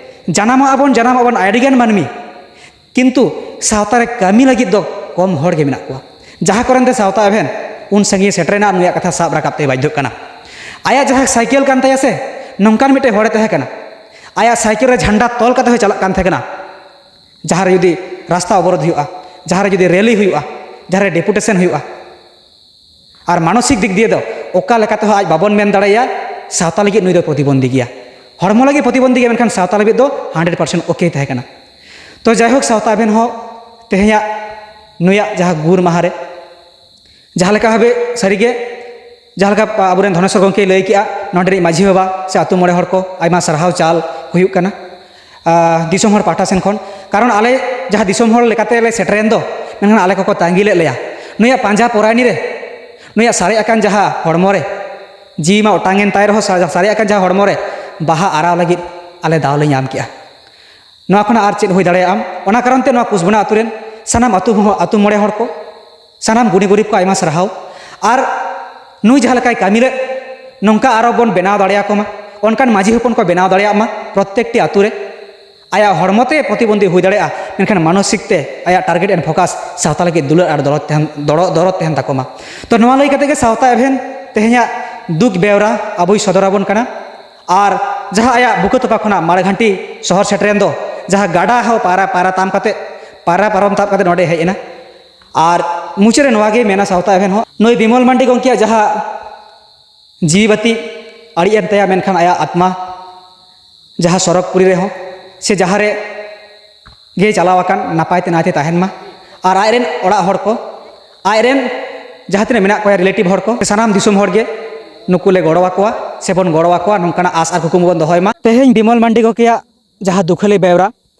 ᱡᱟᱱᱟᱢᱚᱜ ᱟᱵᱚᱱ, ᱡᱟᱱᱟᱢᱚᱜ ᱟᱵᱚᱱ ᱟᱹᱰᱤᱜᱟᱱ ᱢᱟᱹᱱᱢᱤ, ᱠᱤᱱᱛᱩ ᱥᱟᱶᱛᱟ ᱨᱮ ᱠᱟᱹᱢᱤ ᱞᱟᱹᱜᱤᱫ ᱫᱚ ᱠᱚᱢ ᱦᱚᱲ ᱜᱮ ᱢᱮᱱᱟᱜ ᱠᱚᱣᱟ᱾ ᱡᱟᱦᱟᱸ ᱠᱟᱨᱚᱱ ᱛᱮ ᱥᱟᱶᱛᱟ ᱮᱵᱷᱮᱱ ᱩᱱ ᱥᱟᱺᱜᱤᱧ ᱥᱮᱴᱮᱨᱮᱱᱟ, ᱱᱩᱭᱟᱜ ᱠᱟᱛᱷᱟ ᱥᱟᱵ ᱨᱟᱠᱟᱵ ᱛᱮ ᱵᱟᱫᱽᱫᱷᱚᱜ ᱠᱟᱱᱟ᱾ ᱟᱭᱟᱜ ᱡᱟᱦᱟᱸ ᱥᱟᱭᱠᱮᱞ ᱠᱟᱱ ᱛᱟᱭᱟ ᱥᱮ, ᱱᱚᱝᱠᱟᱱ ᱢᱤᱫᱴᱮᱱ ᱦᱚᱲᱮ ᱛᱟᱦᱮᱸ ᱠᱟᱱᱟ, ᱟᱭᱟᱜ ᱥᱟᱭᱠᱮᱞ ᱨᱮ ᱡᱷᱟᱱᱰᱟ ᱛᱚᱞ ᱠᱟᱛᱮ ᱦᱚᱸᱭ ᱪᱟᱞᱟᱜ ᱠᱟᱱ ᱛᱟᱦᱮᱸ ᱠᱟᱱᱟ᱾ ᱡᱟᱦᱟᱸ ᱨᱮ ᱡᱩᱫᱤ ᱨᱟᱥᱛᱟ ᱚᱵᱚᱨᱳᱫᱷ ᱦᱩᱭᱩᱜᱼᱟ, ᱡᱟᱦᱟᱸ ᱨᱮ ᱡᱩᱫᱤ ᱨᱮᱞᱤ ᱦᱩᱭᱩᱜᱼᱟ, ᱡᱟᱦᱟᱸ ᱨᱮ ᱰᱮᱯᱩᱴᱮᱥᱚᱱ ᱦᱩᱭᱩᱜᱼᱟ, ᱟᱨ ᱢᱟᱱᱚᱥᱤᱠ ᱫᱤᱠ ᱫᱤᱭᱮ ᱫᱚ ᱚᱠᱟ ᱞᱮᱠᱟ ᱛᱮᱦᱚᱸ ᱟᱡ ᱵᱟᱵᱚᱱ ᱢᱮᱱ ᱫᱟᱲᱮᱭᱟᱭᱟ ᱥᱟᱶᱛᱟ ᱞᱟᱹᱜᱤᱫ ᱱᱩᱭ ᱫᱚ ᱯᱨᱚᱛᱤᱵᱚᱱᱫᱷᱤ ᱜᱮᱭᱟ᱾ ᱦᱚᱲᱢᱚ ᱞᱟᱹᱜᱤᱫ ᱯᱨᱚᱛᱤᱵᱚᱱᱫᱷᱤ ᱜᱮᱭᱟ, ᱢᱮᱱᱠᱷᱟᱱ ᱥᱟᱶᱛᱟ ᱞᱟᱹᱜᱤᱫ ᱫᱚ ᱦᱟᱱᱰᱨᱮᱰ ᱯᱟᱨᱥᱮᱱᱴ ᱳᱠᱮ ᱛᱟᱦᱮᱸ ᱠᱟᱱᱟ᱾ ᱛᱚ ᱡᱟᱭᱦᱳᱠ, ᱥᱟᱶᱛᱟ ᱮᱵᱷᱮᱱ ᱦᱚᱸ ᱛᱮᱦᱮᱧᱟᱜ ᱱᱩᱭᱟᱜ ᱡᱟᱦᱟᱸ ᱜᱩᱨ ᱢᱟᱦᱟ ᱨᱮ ᱡᱟᱦᱟᱸ ᱞᱮᱠᱟ ᱵᱷᱟᱵᱮ ᱥᱟᱹᱨᱤᱜᱮ, ᱡᱟᱦᱟᱸ ᱞᱮᱠᱟ ᱟᱵᱚᱨᱮᱱ ᱫᱷᱚᱱᱮᱥᱣᱚᱨ ᱜᱚᱢᱠᱮᱭ ᱞᱟᱹᱭ ᱠᱮᱜᱼᱟ, ᱱᱚᱸᱰᱮ ᱨᱤᱱᱤᱡ ᱢᱟᱹᱡᱷᱤ ᱵᱟᱵᱟ ᱥᱮ ᱟᱹᱛᱩ ᱢᱚᱬᱮ ᱦᱚᱲ ᱠᱚ ᱟᱭᱢᱟ ᱥᱟᱨᱦᱟᱣ ᱪᱟᱞ ᱦᱩᱭᱩᱜ ᱠᱟᱱᱟ, ᱟᱨ ᱫᱤᱥᱚᱢ ᱦᱚᱲ ᱯᱟᱦᱴᱟ ᱥᱮᱱ ᱠᱷᱚᱱ᱾ ᱠᱟᱨᱚᱱ ᱟᱞᱮ ᱡᱟᱦᱟᱸ ᱫᱤᱥᱚᱢ ᱦᱚᱲ ᱞᱮᱠᱟᱛᱮ ᱞᱮ ᱥᱮᱴᱮᱨᱮᱱ ᱫᱚ, ᱢᱮᱱᱠᱷᱟᱱ ᱟᱞᱮ ᱠᱚᱠᱚ ᱛᱟᱺᱜᱤ ᱞᱮᱫ ᱞᱮᱭᱟ᱾ ᱱᱩᱭᱟᱜ ᱯᱟᱸᱡᱟ ᱯᱚᱨᱟᱭᱱᱤ ᱨᱮ ᱱᱩᱭᱟᱜ ᱥᱟᱨᱮᱡ ᱟᱠᱟᱱ ᱡᱟᱦᱟᱸ ᱦᱚᱲᱢᱚ ᱨᱮ, ᱡᱤᱣᱤ ᱢᱟ ᱚᱴᱟᱝ ᱮᱱ ᱛᱟᱭ ᱨᱮᱦᱚᱸ, ᱥᱟ-, ᱥᱟᱨᱮᱡ ᱟᱠᱟᱱ ᱡᱟᱦᱟᱸ ᱦᱚᱲᱢᱚ ᱨᱮ ᱵᱟᱦᱟ ᱟᱨᱟᱣ ᱞᱟᱹᱜᱤᱫ ᱟᱞᱮ ᱫᱟᱣ ᱞᱮ ᱧᱟᱢ ᱠᱮᱜᱼᱟ᱾ ᱱᱚᱣᱟ ᱠᱷᱚᱱᱟᱜ ᱟᱨ ᱪᱮᱫ ᱦᱩᱭ ᱫᱟᱲᱮᱭᱟᱜᱼᱟ? ᱚᱱᱟ ᱠᱟᱨᱚᱱ ᱛᱮ ᱱᱚᱣᱟ ᱠᱩᱥᱵᱚᱱᱟ ᱟᱹᱛᱩ ᱨᱮᱱ ᱥᱟᱱᱟᱢ ᱟᱹᱛᱩ ᱦᱚᱸ, ᱟᱹᱛᱩ ᱢᱚᱬᱮ ᱦᱚᱲ ᱠᱚ, ᱥᱟᱱᱟᱢ ᱜᱩᱱᱤ ᱜᱩᱨᱤᱵ ᱠᱚ ᱟᱭᱢᱟ ᱥᱟᱨᱦᱟᱣ᱾ ᱟᱨ ᱱᱩᱭ ᱡᱟᱦᱟᱸ ᱞᱮᱠᱟᱭ ᱠᱟᱹᱢᱤ ᱞᱮᱫ, ᱱᱚᱝᱠᱟ ᱟᱨᱚ ᱵᱚᱱ ᱵᱮᱱᱟᱣ ᱫᱟᱲᱮᱭᱟᱠᱚ ᱢᱟ, ᱚᱱᱠᱟᱱ ᱢᱟᱹᱡᱷᱤ ᱦᱚᱯᱚᱱ ᱠᱚ ᱵᱮᱱᱟᱣ ᱫᱟᱲᱮᱭᱟᱜ ᱢᱟ ᱯᱨᱚᱛᱮᱠᱴᱤ ᱟᱹᱛᱩ ᱨᱮ᱾ ᱟᱭᱟᱜ ᱦᱚᱲᱢᱚ ᱛᱮ ᱯᱨᱚᱛᱤᱵᱚᱱᱫᱷᱤ ᱦᱩᱭ ᱫᱟᱲᱮᱭᱟᱜᱼᱟ, ᱢᱮᱱᱠᱷᱟᱱ ᱢᱟᱱᱚᱥᱤᱠ ᱛᱮ ᱟᱭᱟᱜ target and focus ᱥᱟᱶᱛᱟ ᱞᱟᱹᱜᱤᱫ ᱫᱩᱞᱟᱹᱲ ᱟᱨ ᱫᱚᱨᱚᱫ ᱛᱟᱦᱮᱱ, ᱫᱚᱨᱚ-, ᱫᱚᱨᱚᱫ ᱛᱟᱦᱮᱱ ᱛᱟᱠᱚ ᱢᱟ᱾ ᱛᱚ ᱱᱚᱣᱟ ᱞᱟᱹᱭ ᱠᱟᱛᱮ ᱜᱮ ᱥᱟᱶᱛᱟ ᱮᱵᱷᱮᱱ ᱛᱮᱦᱮᱧᱟᱜ ᱫᱩᱠ ᱵᱮᱣᱨᱟ ᱟᱵᱚᱭ ᱥᱚᱫᱚᱨ ᱟᱵᱚᱱ ᱠᱟᱱᱟ᱾ ᱟᱨ ᱡᱟᱦᱟᱸ ᱟᱭᱟᱜ ᱵᱩᱠᱟᱹ ᱛᱚᱯᱟ ᱠᱷᱚᱱᱟᱜ ᱢᱟᱲᱜᱷᱟᱱᱴᱤ ᱥᱚᱦᱚᱨ ᱥᱮᱴᱮᱨᱮᱱ ᱫᱚ, ᱡᱟᱦᱟᱸ ᱜᱟᱰᱟ ᱦᱚᱸ ᱯᱟᱭᱨᱟ ᱯᱟᱭᱨᱟ ᱛᱟᱢ ᱠᱟᱛᱮ ᱯᱟᱨᱟ ᱯᱟᱨᱚᱢ ᱛᱟᱵ ᱠᱟᱛᱮ ᱱᱚᱰᱮ ᱦᱮᱡ ᱮᱱᱟ᱾ ᱟᱨ ᱢᱩᱪᱟᱹᱫ ᱨᱮ ᱱᱚᱣᱟ ᱜᱮ ᱢᱮᱱᱟ ᱥᱟᱶᱛᱟ ᱮᱵᱷᱮᱱ ᱦᱚᱸ, ᱱᱩᱭ ᱵᱤᱢᱚᱞ ᱢᱟᱱᱰᱤ ᱜᱚᱢᱠᱮᱭᱟᱜ ᱡᱟᱦᱟᱸ ᱡᱤᱣᱤ ᱵᱟᱹᱛᱤ ᱟᱹᱲᱤᱡ ᱮᱱ ᱛᱟᱭᱟ, ᱢᱮᱱᱠᱷᱟᱱ ᱟᱭᱟᱜ ᱟᱛᱢᱟ ᱡᱟᱦᱟᱸ ᱥᱚᱨᱚᱜᱽ ᱯᱩᱨᱤ ᱨᱮᱦᱚᱸ ᱥᱮ ᱡᱟᱦᱟᱸ ᱨᱮ ᱜᱮ ᱪᱟᱞᱟᱣ ᱟᱠᱟᱱ, ᱱᱟᱯᱟᱭ ᱛᱮ ᱱᱟᱭᱛᱮ ᱛᱟᱦᱮᱱ ᱢᱟ᱾ ᱟᱨ ᱟᱡ ᱨᱮᱱ ᱚᱲᱟᱜ ᱦᱚᱲ ᱠᱚ, ᱟᱡ ᱨᱮᱱ ᱡᱟᱦᱟᱸ ᱛᱤᱱᱟᱹᱜ ᱢᱮᱱᱟᱜ ᱠᱚᱣᱟ ᱨᱤᱞᱮᱴᱤᱵᱷ ᱦᱚᱲ ᱠᱚ, ᱥᱟᱱᱟᱢ ᱫᱤᱥᱚᱢ ᱦᱚᱲ ᱜᱮ ᱱᱩᱠᱩ ᱞᱮ ᱜᱚᱲᱚ ᱟᱠᱚᱣᱟ ᱥᱮ ᱵᱚᱱ ᱜᱚᱲᱚ ᱟᱠᱚᱣᱟ, ᱱᱚᱝᱠᱟᱱᱟᱜ ᱟᱥ ᱟᱨ ᱠᱩᱠᱢᱩ ᱵᱚᱱ ᱫᱚᱦᱚᱭ ᱢᱟ᱾ ᱛᱮᱦᱮᱧ ᱵᱤᱢᱚᱞ ᱢᱟᱱᱰᱤ ᱜᱚᱢᱠᱮᱭᱟᱜ ᱡᱟᱦᱟᱸ ᱫᱩᱠᱷᱟᱹᱞᱤ ᱵᱮᱣᱨᱟ,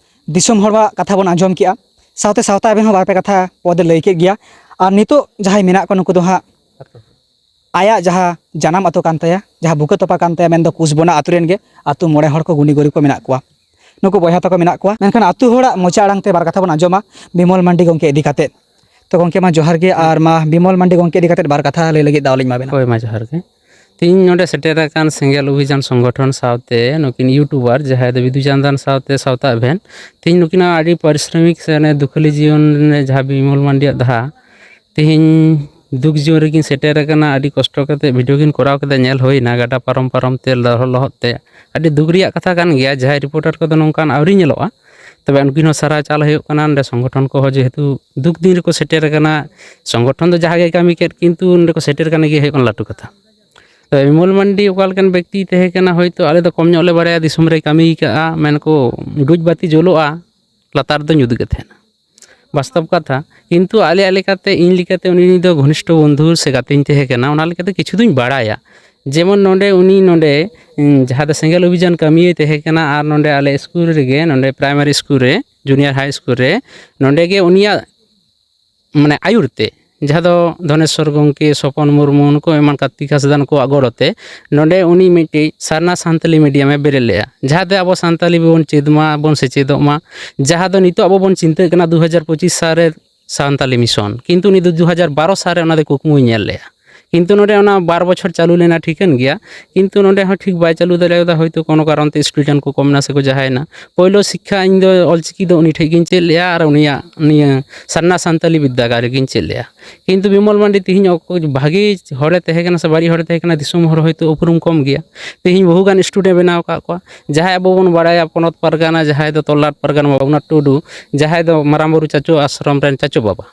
ᱫᱤᱥᱚᱢ ᱦᱚᱲᱟᱜ ᱠᱟᱛᱷᱟ ᱵᱚᱱ ᱟᱸᱡᱚᱢ ᱠᱮᱜᱼᱟ, ᱥᱟᱶᱛᱮ ᱥᱟᱶᱛᱟ ᱮᱵᱷᱮᱱ ᱦᱚᱸ ᱵᱟᱨᱯᱮ ᱠᱟᱛᱷᱟ ᱯᱚᱫᱮ ᱞᱟᱹᱭ ᱠᱮᱫ ᱜᱮᱭᱟ᱾ ᱟᱨ ᱱᱤᱛᱚᱜ ᱡᱟᱦᱟᱸᱭ ᱢᱮᱱᱟᱜ ᱠᱚᱣᱟ, ᱱᱩᱠᱩ ᱫᱚ ᱦᱟᱸᱜ ᱟᱭᱟᱜ ᱡᱟᱦᱟᱸ ᱡᱟᱱᱟᱢ ᱟᱛᱳ ᱠᱟᱱ ᱛᱟᱭᱟ, ᱡᱟᱦᱟᱸ ᱵᱩᱠᱟᱹ ᱛᱚᱯᱟ ᱠᱟᱱ ᱛᱟᱭᱟ, ᱢᱮᱱᱫᱚ ᱠᱩᱥᱵᱚᱱᱟ ᱟᱛᱳ ᱨᱮᱱ ᱜᱮ ᱟᱛᱳ ᱢᱚᱬᱮ ᱦᱚᱲ ᱠᱚ ᱜᱩᱱᱤ ᱜᱩᱨᱤ ᱠᱚ ᱢᱮᱱᱟᱜ ᱠᱚᱣᱟ᱾ ᱱᱩᱠᱩ ᱵᱚᱭᱦᱟ ᱛᱟᱠᱚ ᱢᱮᱱᱟᱜ ᱠᱚᱣᱟ, ᱢᱮᱱᱠᱷᱟᱱ ᱟᱛᱳ ᱦᱚᱲᱟᱜ ᱢᱚᱪᱟ ᱟᱲᱟᱝ ᱛᱮ ᱵᱟᱨ ᱠᱟᱛᱷᱟ ᱵᱚᱱ ᱟᱸᱡᱚᱢᱟ ᱵᱤᱢᱚᱞ ᱢᱟᱱᱰᱤ ᱜᱚᱢᱠᱮ ᱤᱫᱤ ᱠᱟᱛᱮᱫ᱾ ᱛᱚ ᱜᱚᱢᱠᱮ, ᱢᱟ ᱡᱚᱦᱟᱨ ᱜᱮ, ᱟᱨ ᱢᱟ ᱵᱤᱢᱚᱞ ᱢᱟᱱᱰᱤ ᱜᱚᱢᱠᱮ ᱤᱫᱤ ᱠᱟᱛᱮᱫ ᱵᱟᱨ ᱠᱟᱛᱷᱟ ᱞᱟᱹᱭ ᱞᱟᱹᱜᱤᱫ ᱫᱟᱣ ᱞᱤᱧ ᱮᱢᱟ ᱵᱮᱱᱟ᱾ ᱦᱳᱭ, ᱢᱟ ᱡᱚᱦᱟᱨ ᱜᱮ᱾ ᱛᱮᱦᱮᱧ ᱱᱚᱰᱮ ᱥᱮᱴᱮᱨ ᱟᱠᱟᱱ ᱥᱮᱸᱜᱮᱞ ᱚᱵᱷᱤᱡᱟᱱ ᱥᱚᱝᱜᱚᱴᱷᱚᱱ ᱥᱟᱶᱛᱮ ᱱᱩᱠᱤᱱ ᱤᱭᱩᱴᱩᱵᱟᱨ ᱡᱟᱦᱟᱸᱭ ᱫᱚ ᱵᱤᱫᱩ ᱪᱟᱸᱫᱟᱱ ᱥᱟᱶᱛᱮ ᱥᱟᱶᱛᱟ ᱮᱵᱷᱮᱱ, ᱛᱮᱦᱮᱧ ᱱᱩᱠᱤᱱᱟᱜ ᱟᱹᱰᱤ ᱯᱟᱨᱤᱥᱨᱚᱢᱤᱠ ᱥᱮ ᱚᱱᱮ ᱫᱩᱠᱷᱟᱹᱞᱤ ᱡᱤᱭᱚᱱ ᱨᱮ ᱡᱟᱦᱟᱸ ᱵᱤᱢᱚᱞ ᱢᱟᱱᱰᱤᱭᱟᱜ ᱫᱷᱟᱨᱟ, ᱛᱮᱦᱮᱧ ᱫᱩᱠ ᱡᱤᱭᱚᱱ ᱨᱮᱠᱤᱱ ᱥᱮᱴᱮᱨ ᱟᱠᱟᱱᱟ᱾ ᱟᱹᱰᱤ ᱠᱚᱥᱴᱚ ᱠᱟᱛᱮ ᱵᱷᱤᱰᱤᱭᱳ ᱠᱤᱱ ᱠᱚᱨᱟᱣ ᱠᱮᱫᱟ, ᱧᱮᱞ ᱦᱩᱭᱱᱟ, ᱜᱟᱰᱟ ᱯᱟᱨᱚᱢ ᱯᱟᱨᱚᱢ ᱛᱮ, ᱞᱚᱦᱚᱫ ᱞᱚᱦᱚᱫ ᱛᱮ᱾ ᱟᱹᱰᱤ ᱫᱩᱠ ᱨᱮᱭᱟᱜ ᱠᱟᱛᱷᱟ ᱠᱟᱱ ᱜᱮᱭᱟ, ᱡᱟᱦᱟᱸᱭ ᱨᱤᱯᱳᱨᱴᱟᱨ ᱠᱚᱫᱚ ᱱᱚᱝᱠᱟᱱ ᱟᱹᱣᱨᱤ ᱧᱮᱞᱚᱜᱼᱟ᱾ ᱛᱚᱵᱮ ᱩᱱᱠᱤᱱ ᱦᱚᱸ ᱥᱟᱨᱦᱟᱣ ᱪᱟᱞ ᱦᱩᱭᱩᱜ ᱠᱟᱱᱟ᱾ ᱱᱚᱰᱮ ᱥᱚᱝᱜᱚᱴᱷᱚᱱ ᱠᱚᱦᱚᱸ ᱡᱮᱦᱮᱛᱩ ᱫᱩᱠ ᱫᱤᱱ ᱨᱮᱠᱚ ᱥᱮᱴᱮᱨ ᱟᱠᱟᱱᱟ, ᱥᱚᱝᱜᱚᱴᱷᱚᱱ ᱫᱚ ᱡᱟᱦᱟᱸ ᱜᱮ ᱠᱟᱹᱢᱤ ᱠᱮᱫ, ᱠᱤᱱᱛᱩ ᱱᱚᱰᱮ ᱠᱚ ᱥᱮᱴᱮᱨ ᱟᱠᱟᱱ ᱜᱮ ᱦᱩᱭᱩᱜ ᱠᱟᱱᱟ ᱞᱟᱹᱴᱩ ᱠᱟᱛᱷᱟ᱾ ᱛᱚ ᱵᱤᱢᱚᱞ ᱢᱟᱱᱰᱤ ᱚᱠᱟ ᱞᱮᱠᱟᱱ ᱵᱮᱠᱛᱤᱭ ᱛᱟᱦᱮᱸ ᱠᱟᱱᱟ, ᱦᱳᱭᱛᱳ ᱟᱞᱮ ᱫᱚ ᱠᱚᱢ ᱧᱚᱜ ᱞᱮ ᱵᱟᱲᱟᱭᱟ, ᱫᱤᱥᱚᱢ ᱨᱮ ᱠᱟᱹᱢᱤ ᱠᱟᱜᱼᱟ, ᱢᱮᱱᱠᱚ ᱰᱩᱡᱽ ᱵᱟᱹᱛᱤ ᱡᱩᱞᱩᱜᱼᱟ, ᱞᱟᱛᱟᱨ ᱫᱚ ᱧᱩᱛ ᱜᱮ ᱛᱟᱦᱮᱱᱟ᱾ ᱵᱟᱥᱛᱚᱵ ᱠᱟᱛᱷᱟ, ᱠᱤᱱᱛᱩ ᱟᱞᱮᱭᱟᱜ ᱞᱮᱠᱟᱛᱮ, ᱤᱧ ᱞᱮᱠᱟᱛᱮ ᱩᱱᱤ ᱫᱚ ᱜᱷᱚᱱᱤᱥᱴᱷᱚ ᱵᱚᱱᱫᱷᱩ ᱥᱮ ᱜᱟᱛᱮᱧ ᱛᱟᱦᱮᱸ ᱠᱟᱱᱟ, ᱚᱱᱟ ᱞᱮᱠᱟᱛᱮ ᱠᱤᱪᱷᱩ ᱫᱩᱧ ᱵᱟᱲᱟᱭᱟ᱾ ᱡᱮᱢᱚᱱ ᱱᱚᱰᱮ ᱩᱱᱤ ᱱᱚᱰᱮ, ᱩᱸ, ᱡᱟᱦᱟᱸ ᱫᱚ ᱥᱮᱸᱜᱮᱞ ᱚᱵᱷᱤᱡᱟᱱ ᱠᱟᱹᱢᱤᱭᱮ ᱛᱟᱦᱮᱸ ᱠᱟᱱᱟ, ᱟᱨ ᱱᱚᱰᱮ ᱟᱞᱮ ᱥᱠᱩᱞ ᱨᱮᱜᱮ, ᱱᱚᱰᱮ ᱯᱨᱟᱭᱢᱟᱨᱤ ᱥᱠᱩᱞ ᱨᱮ, ᱡᱩᱱᱤᱭᱟᱨ ᱦᱟᱭ ᱥᱠᱩᱞ ᱨᱮ, ᱱᱚᱰᱮ ᱜᱮ ᱩᱱᱤᱭᱟᱜ ᱢᱟᱱᱮ ᱟᱭᱩᱨ ᱛᱮ, ᱡᱟᱦᱟᱸ ᱫᱚ ᱫᱷᱚᱱᱮᱥᱣᱚᱨ ᱜᱚᱢᱠᱮ, ᱥᱚᱯᱚᱱ ᱢᱩᱨᱢᱩ, ᱱᱩᱠᱩ ᱮᱢᱟᱱ ᱠᱟᱨᱛᱤᱠ ᱦᱟᱸᱥᱫᱟ, ᱱᱩᱠᱩᱣᱟᱜ ᱜᱚᱲᱚ ᱛᱮ ᱱᱚᱰᱮ ᱩᱱᱤ ᱢᱤᱫᱴᱤᱡ ᱥᱟᱨᱱᱟ ᱥᱟᱱᱛᱟᱞᱤ ᱢᱤᱰᱤᱭᱟᱢᱮ ᱵᱮᱨᱮᱫ ᱞᱮᱫᱼᱟ, ᱡᱟᱦᱟᱸ ᱛᱮ ᱟᱵᱚ ᱥᱟᱱᱛᱟᱞᱤ ᱵᱚᱱ ᱪᱮᱫ ᱢᱟ, ᱵᱚᱱ ᱥᱮᱪᱮᱫᱚᱜ ᱢᱟ, ᱡᱟᱦᱟᱸ ᱫᱚ ᱱᱤᱛᱚᱜ ᱟᱵᱚ ᱵᱚᱱ ᱪᱤᱱᱛᱟᱹᱜ ᱠᱟᱱᱟ ᱫᱩ ᱦᱟᱡᱟᱨ ᱯᱚᱸᱪᱤᱥ ᱥᱟᱞ ᱨᱮ ᱥᱟᱱᱛᱟᱞᱤ ᱢᱤᱥᱚᱱ, ᱠᱤᱱᱛᱩ ᱩᱱᱤ ᱫᱚ ᱫᱩ ᱦᱟᱡᱟᱨ ᱵᱟᱨᱚ ᱥᱟᱞ ᱨᱮ ᱚᱱᱟ ᱫᱚ ᱠᱩᱠᱢᱩᱭ ᱧᱮᱞ ᱞᱮᱫᱼᱟ᱾ ᱠᱤᱱᱛᱩ ᱱᱚᱰᱮ ᱚᱱᱟ ᱵᱟᱨ ᱵᱚᱪᱷᱚᱨ ᱪᱟᱹᱞᱩ ᱞᱮᱱᱟ, ᱴᱷᱤᱠᱟᱹᱱ ᱜᱮᱭᱟ, ᱠᱤᱱᱛᱩ ᱱᱚᱰᱮ ᱦᱚᱸ ᱴᱷᱤᱠ ᱵᱟᱭ ᱪᱟᱹᱞᱩ ᱫᱟᱲᱮᱭᱟᱫᱟ, ᱦᱚᱭᱛᱳ ᱠᱳᱱᱳ ᱠᱟᱨᱚᱱ ᱛᱮ student ᱠᱚ ᱠᱚᱢ ᱮᱱᱟ ᱥᱮᱠᱚ ᱡᱟᱦᱟᱸᱭᱮᱱᱟ᱾ ᱯᱳᱭᱞᱳ ᱥᱤᱠᱠᱷᱟ ᱤᱧ ᱫᱚ ᱚᱞᱪᱤᱠᱤ ᱫᱚ ᱩᱱᱤ ᱴᱷᱮᱡ ᱜᱤᱧ ᱪᱮᱫ ᱞᱮᱜᱼᱟ, ᱟᱨ ᱩᱱᱤᱭᱟᱜ ᱱᱤᱭᱟᱹ ᱥᱟᱨᱱᱟ ᱥᱟᱱᱛᱟᱞᱤ ᱵᱤᱫᱽᱫᱟᱹᱜᱟᱲ ᱨᱮᱜᱤᱧ ᱪᱮᱫ ᱞᱮᱜᱼᱟ᱾ ᱠᱤᱱᱛᱩ ᱵᱤᱢᱚᱞ ᱢᱟᱱᱰᱤ ᱛᱤᱦᱤᱧ ᱚᱠᱚᱭ ᱵᱷᱟᱜᱮ ᱦᱚᱲᱮ ᱛᱟᱦᱮᱸ ᱠᱟᱱᱟ ᱥᱮ ᱵᱟᱹᱲᱤᱡ ᱦᱚᱲᱮ ᱛᱟᱦᱮᱸ ᱠᱟᱱᱟ, ᱫᱤᱥᱚᱢ ᱦᱚᱲ ᱦᱚᱭᱛᱳ ᱩᱯᱨᱩᱢ ᱠᱚᱢ ᱜᱮᱭᱟ᱾ ᱛᱤᱦᱤᱧ ᱵᱚᱦᱩ ᱜᱟᱱ student ᱮ ᱵᱮᱱᱟᱣ ᱟᱠᱟᱫ ᱠᱚᱣᱟ᱾ ᱡᱟᱦᱟᱸᱭ ᱟᱵᱚ ᱵᱚᱱ ᱵᱟᱲᱟᱭᱟ ᱯᱚᱱᱚᱛ ᱯᱟᱨᱜᱟᱱᱟ, ᱡᱟᱦᱟᱸᱭ ᱫᱚ ᱛᱚᱞᱞᱟᱴ ᱯᱟᱨᱜᱟᱱᱟ ᱵᱟᱵᱩᱱᱟᱛᱷ ᱴᱩᱰᱩ, ᱡᱟᱦᱟᱸᱭ ᱫᱚ ᱢᱟᱨᱟᱝ ᱵᱩᱨᱩ ᱪᱟᱪᱳ ᱟᱥᱨᱚᱢ ᱨᱮᱱ ᱪᱟᱪᱳ ᱵᱟᱵᱟ,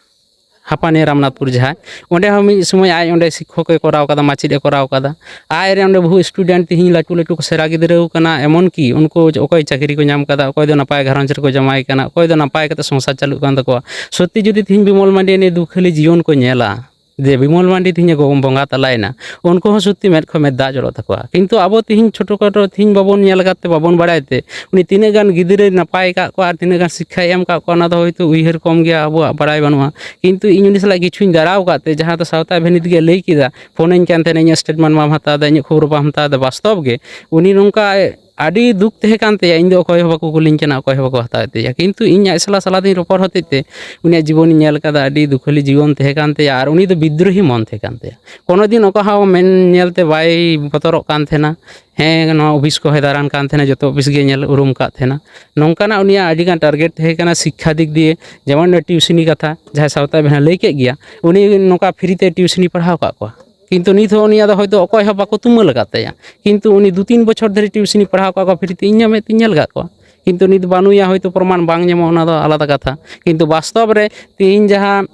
ᱦᱟᱯᱟᱱᱤᱭᱟᱹ ᱨᱟᱢᱱᱟᱛᱷᱯᱩᱨ ᱡᱟᱦᱟᱸᱭ, ᱚᱸᱰᱮ ᱦᱚᱸ ᱢᱤᱫ ᱥᱚᱢᱚᱭ ᱟᱡ ᱚᱸᱰᱮ ᱥᱤᱠᱠᱷᱚᱠ ᱮ ᱠᱚᱨᱟᱣ ᱠᱟᱫᱟ, ᱢᱟᱪᱮᱫ ᱮ ᱠᱚᱨᱟᱣ ᱠᱟᱫᱟ᱾ ᱟᱡ ᱨᱮ ᱚᱸᱰᱮ ᱵᱚᱦᱩ student ᱛᱤᱦᱤᱧ ᱞᱟᱹᱴᱩ ᱞᱟᱹᱴᱩ ᱠᱚ ᱥᱮᱬᱟ ᱜᱤᱫᱽᱨᱟᱹ ᱠᱟᱱᱟ, ᱮᱢᱚᱱ ᱠᱤ ᱩᱱᱠᱩ ᱚᱠᱚᱭ ᱪᱟᱹᱠᱨᱤ ᱠᱚ ᱧᱟᱢ ᱠᱟᱫᱟ, ᱚᱠᱚᱭ ᱫᱚ ᱱᱟᱯᱟᱭ ᱜᱷᱟᱨᱚᱸᱡᱽ ᱨᱮᱠᱚ ᱡᱟᱶᱟᱭ ᱠᱟᱱᱟ, ᱚᱠᱚᱭ ᱫᱚ ᱱᱟᱯᱟᱭ ᱠᱟᱛᱮ ᱥᱚᱝᱥᱟᱨ ᱪᱟᱹᱞᱩᱜ ᱠᱟᱱ ᱛᱟᱠᱚᱣᱟ᱾ ᱥᱚᱛᱛᱤ ᱡᱩᱫᱤ ᱛᱤᱦᱤᱧ ᱵᱤᱢᱚᱞ ᱢᱟᱱᱰᱤ ᱱᱤᱭᱟᱹ ᱫᱩᱠᱷᱟᱹᱞᱤ ᱡᱤᱭᱚᱱ ᱠᱚ ᱧᱮᱞᱟ, ᱡᱮ ᱵᱤᱢᱚᱞ ᱢᱟᱱᱰᱤ ᱛᱤᱦᱤᱧ ᱮ ᱵᱚᱸᱜᱟ ᱛᱟᱞᱟᱭᱮᱱᱟ, ᱩᱱᱠᱩ ᱦᱚᱸ ᱥᱚᱛᱛᱤ ᱢᱮᱫ ᱠᱷᱚᱱ ᱢᱮᱫ ᱫᱟᱜ ᱡᱚᱨᱚᱜ ᱛᱟᱠᱚᱣᱟ᱾ ᱠᱤᱱᱛᱩ ᱟᱵᱚ ᱛᱤᱦᱤᱧ ᱪᱷᱳᱴᱳ ᱠᱷᱟᱴᱳ ᱛᱤᱦᱤᱧ ᱵᱟᱵᱚᱱ ᱧᱮᱞ ᱟᱠᱟᱫ ᱛᱮ ᱵᱟᱵᱚᱱ ᱵᱟᱲᱟᱭ ᱛᱮ, ᱩᱱᱤ ᱛᱤᱱᱟᱹᱜ ᱜᱟᱱ ᱜᱤᱫᱽᱨᱟᱹᱭ ᱱᱟᱯᱟᱭ ᱟᱠᱟᱫ ᱠᱚᱣᱟ ᱟᱨ ᱛᱤᱱᱟᱹᱜ ᱜᱟᱱ ᱥᱤᱠᱠᱷᱟᱭ ᱮᱢ ᱟᱠᱟᱫ ᱠᱚᱣᱟ, ᱚᱱᱟ ᱫᱚ ᱦᱚᱭᱛᱳ ᱩᱭᱦᱟᱹᱨ ᱠᱚᱢ ᱜᱮᱭᱟ, ᱟᱵᱚᱣᱟᱜ ᱵᱟᱲᱟᱭ ᱵᱟᱹᱱᱩᱜᱼᱟ᱾ ᱠᱤᱱᱛᱩ ᱤᱧ ᱩᱱᱤ ᱥᱟᱞᱟᱜ ᱠᱤᱪᱷᱩᱧ ᱫᱟᱨᱟᱣ ᱟᱠᱟᱫ ᱛᱮ, ᱡᱟᱦᱟᱸ ᱫᱚ ᱥᱟᱶᱛᱟ ᱵᱷᱮᱱᱤᱛ ᱜᱮ ᱞᱟᱹᱭ ᱠᱮᱫᱟ, ᱯᱷᱳᱱᱟᱹᱧ ᱠᱟᱱ ᱛᱟᱦᱮᱱᱟ, ᱤᱧᱟᱹᱜ statement ᱵᱟᱢ ᱦᱟᱛᱟᱣ ᱮᱫᱟ, ᱤᱧᱟᱹᱜ ᱠᱷᱚᱵᱚᱨ ᱵᱟᱢ ᱦᱟᱛᱟᱣ ᱮᱫᱟ᱾ ᱵᱟᱥᱛᱚᱵ ᱜᱮ ᱩᱱᱤ ᱱᱚᱝᱠᱟ ᱟᱹᱰᱤ ᱫᱩᱠ ᱛᱟᱦᱮᱸ ᱠᱟᱱ ᱛᱟᱭᱟ, ᱤᱧ ᱫᱚ ᱚᱠᱚᱭ ᱦᱚᱸ ᱵᱟᱠᱚ ᱠᱩᱞᱤᱧ ᱠᱟᱱᱟ, ᱚᱠᱚᱭ ᱦᱚᱸ ᱵᱟᱠᱚ ᱦᱟᱛᱟᱣᱮᱫ ᱛᱤᱧᱟ᱾ ᱠᱤᱱᱛᱩ ᱤᱧ ᱟᱡ ᱥᱟᱞᱟᱜ ᱥᱟᱞᱟᱜ ᱤᱧ ᱨᱚᱯᱚᱲ ᱦᱚᱛᱮᱡ ᱛᱮ ᱩᱱᱤᱭᱟᱜ ᱡᱤᱵᱚᱱᱤᱧ ᱧᱮᱞ ᱠᱟᱫᱟ, ᱟᱹᱰᱤ ᱫᱩᱠᱷᱟᱹᱞᱤ ᱡᱤᱭᱚᱱ ᱛᱟᱦᱮᱸ ᱠᱟᱱ ᱛᱟᱭᱟ᱾ ᱟᱨ ᱩᱱᱤ ᱫᱚ ᱵᱤᱫᱽᱨᱳᱦᱤ ᱢᱚᱱ ᱛᱟᱦᱮᱸ ᱠᱟᱱ ᱛᱟᱭᱟ, ᱠᱳᱱᱳ ᱫᱤᱱ ᱚᱠᱟ ᱦᱚᱸ ᱢᱮᱱ ᱧᱮᱞ ᱛᱮ ᱵᱟᱭ ᱵᱚᱛᱚᱨᱚᱜ ᱠᱟᱱ ᱛᱟᱦᱮᱱᱟ᱾ ᱦᱮᱸ, ᱱᱚᱣᱟ ᱚᱯᱷᱤᱥ ᱠᱚ ᱦᱮᱫᱟᱨᱟᱱ ᱠᱟᱱ ᱛᱟᱦᱮᱱᱟ, ᱡᱚᱛᱚ ᱚᱯᱷᱤᱥ ᱜᱮ ᱧᱮᱞ ᱩᱨᱩᱢ ᱠᱟᱫ ᱛᱟᱦᱮᱱᱟ᱾ ᱱᱚᱝᱠᱟᱱᱟᱜ ᱩᱱᱤᱭᱟᱜ ᱟᱹᱰᱤᱜᱟᱱ target ᱛᱟᱦᱮᱸ ᱠᱟᱱᱟ ᱥᱤᱠᱠᱷᱟ ᱫᱤᱠ ᱫᱤᱭᱮ, ᱡᱮᱢᱚᱱ ᱴᱤᱭᱩᱥᱤᱱᱤ ᱠᱟᱛᱷᱟ, ᱡᱟᱦᱟᱸᱭ ᱥᱟᱶᱛᱟ ᱵᱮᱱᱟ ᱞᱟᱹᱭ ᱠᱮᱫ ᱜᱮᱭᱟ, ᱩᱱᱤ ᱱᱚᱝᱠᱟ free ᱛᱮ ᱴᱤᱭᱩᱥᱤᱱᱤ ᱯᱟᱲᱦᱟᱣ ᱠᱟᱫ ᱠᱚᱣᱟ᱾ ᱠᱤᱱᱛᱩ ᱱᱤᱛ ᱦᱚᱸ ᱩᱱᱤᱭᱟᱜ ᱫᱚ ᱦᱚᱭᱛᱳ ᱚᱠᱚᱭ ᱦᱚᱸ ᱵᱟᱠᱚ ᱛᱩᱢᱟᱹᱞ ᱟᱠᱟᱫ ᱛᱟᱭᱟ᱾ ᱠᱤᱱᱛᱩ ᱩᱱᱤ ᱫᱩ ᱛᱤᱱ ᱵᱚᱪᱷᱚᱨ ᱫᱷᱟᱹᱨᱤᱡ ᱴᱤᱭᱩᱥᱤᱱᱤ ᱯᱟᱲᱦᱟᱣ ᱠᱟᱜ ᱠᱚᱣᱟ free ᱛᱮ, ᱤᱧᱟᱹᱜ ᱢᱮᱫ ᱛᱮᱧ ᱧᱮᱞ ᱟᱠᱟᱫ ᱠᱚᱣᱟ᱾ ᱠᱤᱱᱛᱩ ᱱᱤᱛ ᱵᱟᱹᱱᱩᱭᱟ, ᱦᱚᱭᱛᱳ ᱯᱨᱚᱢᱟᱱ ᱵᱟᱝ ᱧᱟᱢᱚᱜᱼᱟ, ᱚᱱᱟ ᱫᱚ ᱟᱞᱟᱫᱟ ᱠᱟᱛᱷᱟ᱾ ᱠᱤᱱᱛᱩ ᱵᱟᱥᱛᱚᱵ ᱨᱮ ᱛᱮᱦᱤᱧ ᱡᱟᱦᱟᱸ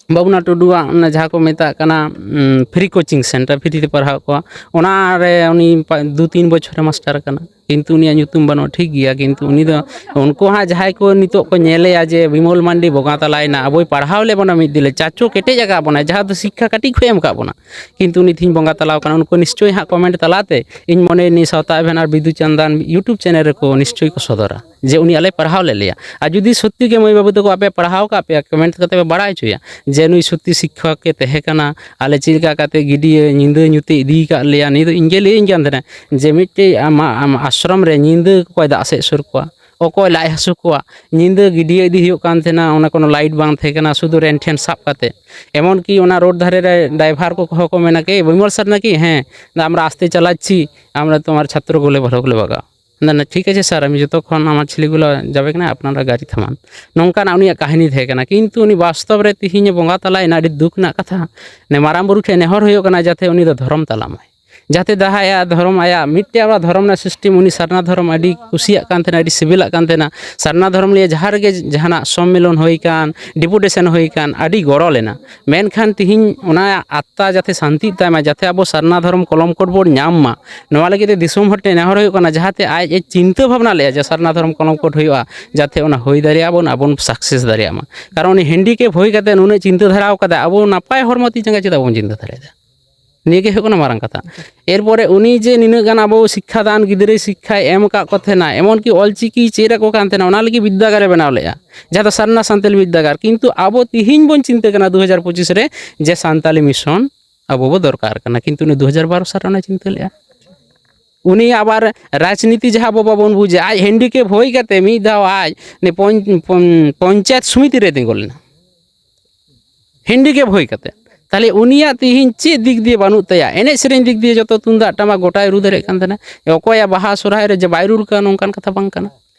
ᱵᱟᱵᱩᱱᱟ ᱴᱩᱰᱩᱣᱟᱜ ᱚᱱᱟ ᱡᱟᱦᱟᱸ ᱠᱚ ᱢᱮᱛᱟᱜ ᱠᱟᱱᱟ, ᱩᱢ, free coaching centre, free ᱛᱮ ᱯᱟᱲᱦᱟᱣ ᱠᱚᱣᱟ, ᱚᱱᱟ ᱨᱮ ᱩᱱᱤ ᱯᱟ-, ᱫᱩ ᱛᱤᱱ ᱵᱚᱪᱷᱚᱨᱮ ᱢᱟᱥᱴᱟᱨ ᱠᱟᱱᱟ᱾ ᱠᱤᱱᱛᱩ ᱩᱱᱤᱭᱟᱜ ᱧᱩᱛᱩᱢ ᱵᱟᱹᱱᱩᱜᱼᱟ, ᱴᱷᱤᱠ ᱜᱮᱭᱟ, ᱠᱤᱱᱛᱩ ᱩᱱᱤ ᱫᱚ, ᱩᱱᱠᱩ ᱦᱟᱸᱜ ᱡᱟᱦᱟᱸᱭ ᱠᱚ ᱱᱤᱛᱚᱜ ᱠᱚ ᱧᱮᱞᱮᱭᱟ ᱡᱮ ᱵᱤᱢᱚᱞ ᱢᱟᱱᱰᱤ ᱵᱚᱸᱜᱟ ᱛᱟᱞᱟᱭᱮᱱᱟ, ᱟᱵᱚᱭ ᱯᱟᱲᱦᱟᱣ ᱞᱮᱫ ᱵᱚᱱᱟ ᱢᱤᱫ ᱫᱤᱱ ᱞᱮ, ᱪᱟᱪᱳ ᱠᱮᱴᱮᱡ ᱟᱠᱟᱫ ᱵᱚᱱᱟ, ᱡᱟᱦᱟᱸ ᱫᱚ ᱥᱤᱠᱠᱷᱟ ᱠᱟᱹᱴᱤᱡ ᱠᱷᱚᱱ ᱮᱢ ᱟᱠᱟᱫ ᱵᱚᱱᱟ, ᱠᱤᱱᱛᱩ ᱩᱱᱤ ᱛᱮᱦᱮᱧ ᱵᱚᱸᱜᱟ ᱛᱟᱞᱟᱣ ᱠᱟᱱᱟ᱾ ᱩᱱᱠᱩ ᱱᱤᱥᱪᱳᱭ ᱦᱟᱸᱜ comment ᱛᱟᱞᱟᱛᱮ, ᱤᱧ ᱢᱚᱱᱮᱭᱟ ᱱᱤᱭᱟᱹ ᱥᱟᱶᱛᱟ ᱮᱵᱷᱮᱱ ᱟᱨ ᱵᱤᱫᱩ ᱪᱟᱸᱫᱟᱱ YouTube channel ᱨᱮᱠᱚ ᱱᱤᱥᱪᱳᱭ ᱠᱚ ᱥᱚᱫᱚᱨᱟ ᱡᱮ ᱩᱱᱤ ᱟᱞᱮ ᱯᱟᱲᱦᱟᱣ ᱞᱮᱫ ᱞᱮᱭᱟ᱾ ᱟᱨ ᱡᱩᱫᱤ ᱥᱚᱛᱛᱤ ᱜᱮ ᱢᱟᱹᱭ ᱵᱟᱹᱵᱩ ᱛᱟᱠᱚ ᱟᱯᱮ ᱯᱟᱲᱦᱟᱣ ᱠᱟᱜ ᱯᱮᱭᱟ, comment ᱠᱟᱛᱮ ᱯᱮ ᱵᱟᱲᱟᱭ ᱦᱚᱪᱚᱭᱟ ᱡᱮ ᱱᱩᱭ ᱥᱚᱛᱛᱤ ᱥᱤᱠᱠᱷᱚᱠ ᱮ ᱛᱟᱦᱮᱸ ᱠᱟᱱᱟ, ᱟᱞᱮ ᱪᱮᱫ ᱞᱮᱠᱟ ᱠᱟᱛᱮ ᱜᱤᱰᱤᱭᱟᱹ ᱧᱤᱫᱟᱹ ᱧᱩᱛᱮ ᱤᱫᱤ ᱟᱠᱟᱫ ᱞᱮᱭᱟ᱾ ᱱᱤᱭᱟᱹ ᱫᱚ ᱤᱧ ᱜᱮ ᱞᱟᱹᱭᱟᱹᱧ ᱠᱟᱱ ᱛᱟᱦᱮᱱᱟ ᱡᱮ ᱢᱤᱫᱴᱮᱡ ᱟᱢᱟᱜ, ᱟᱢᱟᱜ ᱟᱥᱨᱚᱢ ᱨᱮ ᱧᱤᱫᱟᱹ ᱚᱠᱚᱭ ᱫᱟᱜ ᱥᱮᱫ ᱥᱩᱨ ᱠᱚᱣᱟ? ᱚᱠᱚᱭ ᱞᱟᱡ ᱦᱟᱹᱥᱩ ᱠᱚᱣᱟ, ᱧᱤᱫᱟᱹ ᱜᱤᱰᱭᱟᱹ ᱤᱫᱤ ᱦᱩᱭᱩᱜ ᱠᱟᱱ ᱛᱟᱦᱮᱱᱟ, ᱚᱱᱟ ᱠᱳᱱᱳ ᱞᱟᱭᱤᱴ ᱵᱟᱝ ᱛᱟᱦᱮᱸ ᱠᱟᱱᱟ, ᱥᱩᱫᱷᱩ ᱨᱮᱱᱴᱷᱮᱱ ᱥᱟᱵ ᱠᱟᱛᱮ᱾ ᱮᱢᱚᱱ ᱠᱤ ᱚᱱᱟ ᱨᱳᱰ ᱫᱷᱟᱨᱮ ᱨᱮ ᱰᱨᱟᱭᱵᱷᱟᱨ ᱠᱚᱦᱚᱸ ᱠᱚ ᱢᱮᱱᱟ, "ᱠᱮ ᱵᱤᱢᱚᱞ ᱥᱟᱨᱱᱟ ᱠᱤ?" "ᱦᱮᱸ, ᱫᱟ ᱟᱢᱨᱟ ᱟᱥᱛᱮ ᱪᱟᱞᱟᱪᱪᱷᱤ, ᱟᱢᱨᱟ ᱛᱳᱢᱟᱨ ᱪᱷᱟᱛᱨᱚ ᱜᱩᱞᱮ ᱵᱷᱟᱞᱚ ᱜᱩᱞᱮ ᱵᱟᱜᱟ।" ᱫᱟ ᱱᱟ, "ᱴᱷᱤᱠ ᱟᱪᱷᱮ ᱥᱟᱨ, ᱟᱢᱤ ᱡᱚᱛᱚ ᱠᱷᱚᱱ ᱟᱢᱟᱨ ᱪᱷᱤᱞᱤ ᱜᱩᱞᱟ ᱡᱟᱵᱮ ᱠᱟᱱᱟ, ᱟᱯᱱᱟᱨᱟ ᱜᱟᱨᱤ ᱛᱷᱟᱢᱟᱱ।" ᱱᱚᱝᱠᱟᱱᱟᱜ ᱩᱱᱤᱭᱟᱜ ᱠᱟᱹᱦᱱᱤ ᱛᱟᱦᱮᱸ ᱠᱟᱱᱟ᱾ ᱠᱤᱱᱛᱩ ᱩᱱᱤ ᱵᱟᱥᱛᱚᱵ ᱨᱮ ᱛᱤᱦᱤᱧ ᱵᱚᱸᱜᱟ ᱛᱟᱞᱟᱭᱮᱱᱟ, ᱟᱹᱰᱤ ᱫᱩᱠ ᱨᱮᱱᱟᱜ ᱠᱟᱛᱷᱟ᱾ ᱱᱮ ᱢᱟᱨᱟᱝ ᱵᱩᱨᱩ ᱴᱷᱮᱱ ᱱᱮᱦᱚᱨ ᱦᱩᱭᱩᱜ ᱠᱟᱱᱟ ᱡᱟᱛᱮ ᱩᱱᱤ ᱫᱚ ᱫᱷᱚᱨᱚᱢ ᱛᱟᱞᱟ ᱢᱟᱭ᱾ ᱡᱟᱛᱮ ᱡᱟᱦᱟᱸᱭᱟᱜ ᱫᱷᱚᱨᱚᱢ, ᱟᱭᱟᱜ ᱢᱤᱫᱴᱮᱡ ᱟᱵᱟᱨ ᱫᱷᱚᱨᱚᱢ ᱨᱮᱱᱟᱜ ᱥᱤᱥᱴᱮᱢ, ᱩᱱᱤ ᱥᱟᱨᱱᱟ ᱫᱷᱚᱨᱚᱢ ᱟᱹᱰᱤ ᱠᱩᱥᱤᱭᱟᱜ ᱠᱟᱱ ᱛᱟᱦᱮᱱᱟ, ᱟᱹᱰᱤ ᱥᱤᱵᱤᱞᱟᱜ ᱠᱟᱱ ᱛᱟᱦᱮᱱᱟ᱾ ᱥᱟᱨᱱᱟ ᱫᱷᱚᱨᱚᱢ ᱱᱤᱭᱮ ᱡᱟᱦᱟᱸ ᱨᱮᱜᱮ ᱡᱟᱦᱟᱱᱟᱜ ᱥᱚᱢᱢᱮᱞᱚᱱ ᱦᱩᱭ ᱠᱟᱱ, ᱰᱮᱯᱩᱴᱮᱥᱚᱱ ᱦᱩᱭ ᱠᱟᱱ, ᱟᱹᱰᱤ ᱜᱚᱲᱚ ᱞᱮᱱᱟ᱾ ᱢᱮᱱᱠᱷᱟᱱ ᱛᱤᱦᱤᱧ ᱚᱱᱟ ᱟᱛᱛᱟ ᱡᱟᱛᱮ ᱥᱟᱱᱛᱤᱜ ᱛᱟᱭ ᱢᱟ, ᱡᱟᱛᱮ ᱟᱵᱚ ᱥᱟᱨᱱᱟ ᱫᱷᱚᱨᱚᱢ ᱠᱚᱞᱚᱢ ᱠᱳᱰ ᱵᱚᱱ ᱧᱟᱢ ᱢᱟ, ᱱᱚᱣᱟ ᱞᱟᱹᱜᱤᱫ ᱛᱮ ᱫᱤᱥᱚᱢ ᱦᱚᱲ ᱴᱷᱮᱱ ᱱᱮᱦᱚᱨ ᱦᱩᱭᱩᱜ ᱠᱟᱱᱟ, ᱡᱟᱦᱟᱸᱛᱮ ᱟᱡ ᱮ ᱪᱤᱱᱛᱟᱹ ᱵᱷᱟᱵᱽᱱᱟ ᱞᱮᱜᱼᱟ ᱡᱮ ᱥᱟᱨᱱᱟ ᱫᱷᱚᱨᱚᱢ ᱠᱚᱞᱚᱢ ᱠᱳᱰ ᱦᱩᱭᱩᱜᱼᱟ, ᱡᱟᱛᱮ ᱚᱱᱟ ᱦᱩᱭ ᱫᱟᱲᱮᱭᱟᱜᱼᱟ ᱵᱚᱱ, ᱟᱵᱚᱱ ᱥᱟᱠᱥᱮᱥ ᱫᱟᱲᱮᱭᱟᱜ ᱢᱟ᱾ ᱠᱟᱨᱚᱱ ᱩᱱᱤ ᱦᱮᱱᱰᱤᱠᱮᱯ ᱦᱩᱭ ᱠᱟᱛᱮ ᱱᱩᱱᱟᱹᱜ ᱪᱤᱱᱛᱟᱹ ᱫᱷᱟᱨᱟ ᱟᱠᱟᱫᱟ, ᱟᱵᱚ ᱱᱟᱯᱟᱭ ᱦᱚᱲᱢᱚ ᱛᱤ ᱡᱟᱸᱜᱟ ᱪᱮᱫᱟᱜ ᱵᱟᱵᱚᱱ ᱪᱤᱱᱛᱟᱹ ᱫᱟᱲᱮᱭᱟᱫᱟ? ᱱᱤᱭᱟᱹ ᱜᱮ ᱦᱩᱭᱩᱜ ᱠᱟᱱᱟ ᱢᱟᱨᱟᱝ ᱠᱟᱛᱷᱟ᱾ ᱮᱨᱯᱚᱨᱮ ᱩᱱᱤ ᱡᱮ ᱱᱤᱱᱟᱹᱜ ᱜᱟᱱ ᱟᱵᱚ ᱥᱤᱠᱠᱷᱟ ᱫᱟᱱ, ᱜᱤᱫᱽᱨᱟᱹ ᱥᱤᱠᱠᱷᱟᱭ ᱮᱢ ᱟᱠᱟᱫ ᱠᱚ ᱛᱟᱦᱮᱱᱟ, ᱮᱢᱚᱱ ᱠᱤ ᱚᱞᱪᱤᱠᱤ ᱪᱮᱫ ᱟᱠᱚ ᱠᱟᱱ ᱛᱟᱦᱮᱱᱟ, ᱚᱱᱟ ᱞᱟᱹᱜᱤᱫ ᱵᱤᱫᱽᱫᱟᱹᱜᱟᱲ ᱮ ᱵᱮᱱᱟᱣ ᱞᱮᱫᱼᱟ, ᱡᱟᱦᱟᱸ ᱫᱚ ᱥᱟᱨᱱᱟ ᱥᱟᱱᱛᱟᱞᱤ ᱵᱤᱫᱽᱫᱟᱹᱜᱟᱲ᱾ ᱠᱤᱱᱛᱩ ᱟᱵᱚ ᱛᱤᱦᱤᱧ ᱵᱚᱱ ᱪᱤᱱᱛᱟᱹ ᱠᱟᱱᱟ ᱫᱩ ᱦᱟᱡᱟᱨ ᱯᱚᱸᱪᱤᱥ ᱨᱮ ᱡᱮ ᱥᱟᱱᱛᱟᱞᱤ ᱢᱤᱥᱚᱱ ᱟᱵᱚ ᱵᱚ ᱫᱚᱨᱠᱟᱨ ᱠᱟᱱᱟ, ᱠᱤᱱᱛᱩ ᱩᱱᱤ ᱫᱩ ᱦᱟᱡᱟᱨ ᱵᱟᱨᱚ ᱥᱟᱞ ᱨᱮ ᱚᱱᱟ ᱪᱤᱱᱛᱟᱹ ᱞᱮᱫᱼᱟ᱾ ᱩᱱᱤ ᱟᱵᱟᱨ ᱨᱟᱡᱽᱱᱤᱛᱤ ᱡᱟᱦᱟᱸ ᱟᱵᱚ ᱵᱟᱵᱚᱱ ᱵᱩᱡᱟ, ᱟᱡ ᱦᱮᱱᱰᱤᱠᱮᱯ ᱦᱩᱭ ᱠᱟᱛᱮ ᱢᱤᱫ ᱫᱷᱟᱣ ᱟᱡ ᱱᱮ ᱯᱚᱧ-, ᱯᱚᱧ-, ᱯᱚᱧᱪᱟᱭᱮᱛ ᱥᱚᱢᱤᱛᱤ ᱨᱮ ᱛᱤᱸᱜᱩ ᱞᱮᱱᱟ᱾ ᱦᱮᱱᱰᱤᱠᱮᱯ ᱦᱩᱭ ᱠᱟᱛᱮ᱾ ᱛᱟᱦᱞᱮ ᱩᱱᱤᱭᱟᱜ ᱛᱤᱦᱤᱧ ᱪᱮᱫ ᱫᱤᱠ ᱫᱤᱭᱮ ᱵᱟᱹᱱᱩᱜ ᱛᱟᱭᱟ? ᱮᱱᱮᱡ ᱥᱮᱨᱮᱧ ᱫᱤᱠ ᱫᱤᱭᱮ ᱡᱚᱛᱚ ᱛᱩᱢᱫᱟᱜ ᱴᱟᱢᱟᱠ ᱜᱚᱴᱟᱭ ᱨᱩ ᱫᱟᱲᱮᱭᱟᱜ ᱠᱟᱱ ᱛᱟᱦᱮᱱᱟ᱾ ᱚᱠᱚᱭᱟᱜ ᱵᱟᱦᱟ ᱥᱚᱨᱦᱟᱭ ᱨᱮ ᱡᱮ ᱵᱟᱭ ᱨᱩ ᱞᱮᱠᱟ, ᱱᱚᱝᱠᱟᱱ ᱠᱟᱛᱷᱟ ᱵᱟᱝ ᱠᱟᱱᱟ᱾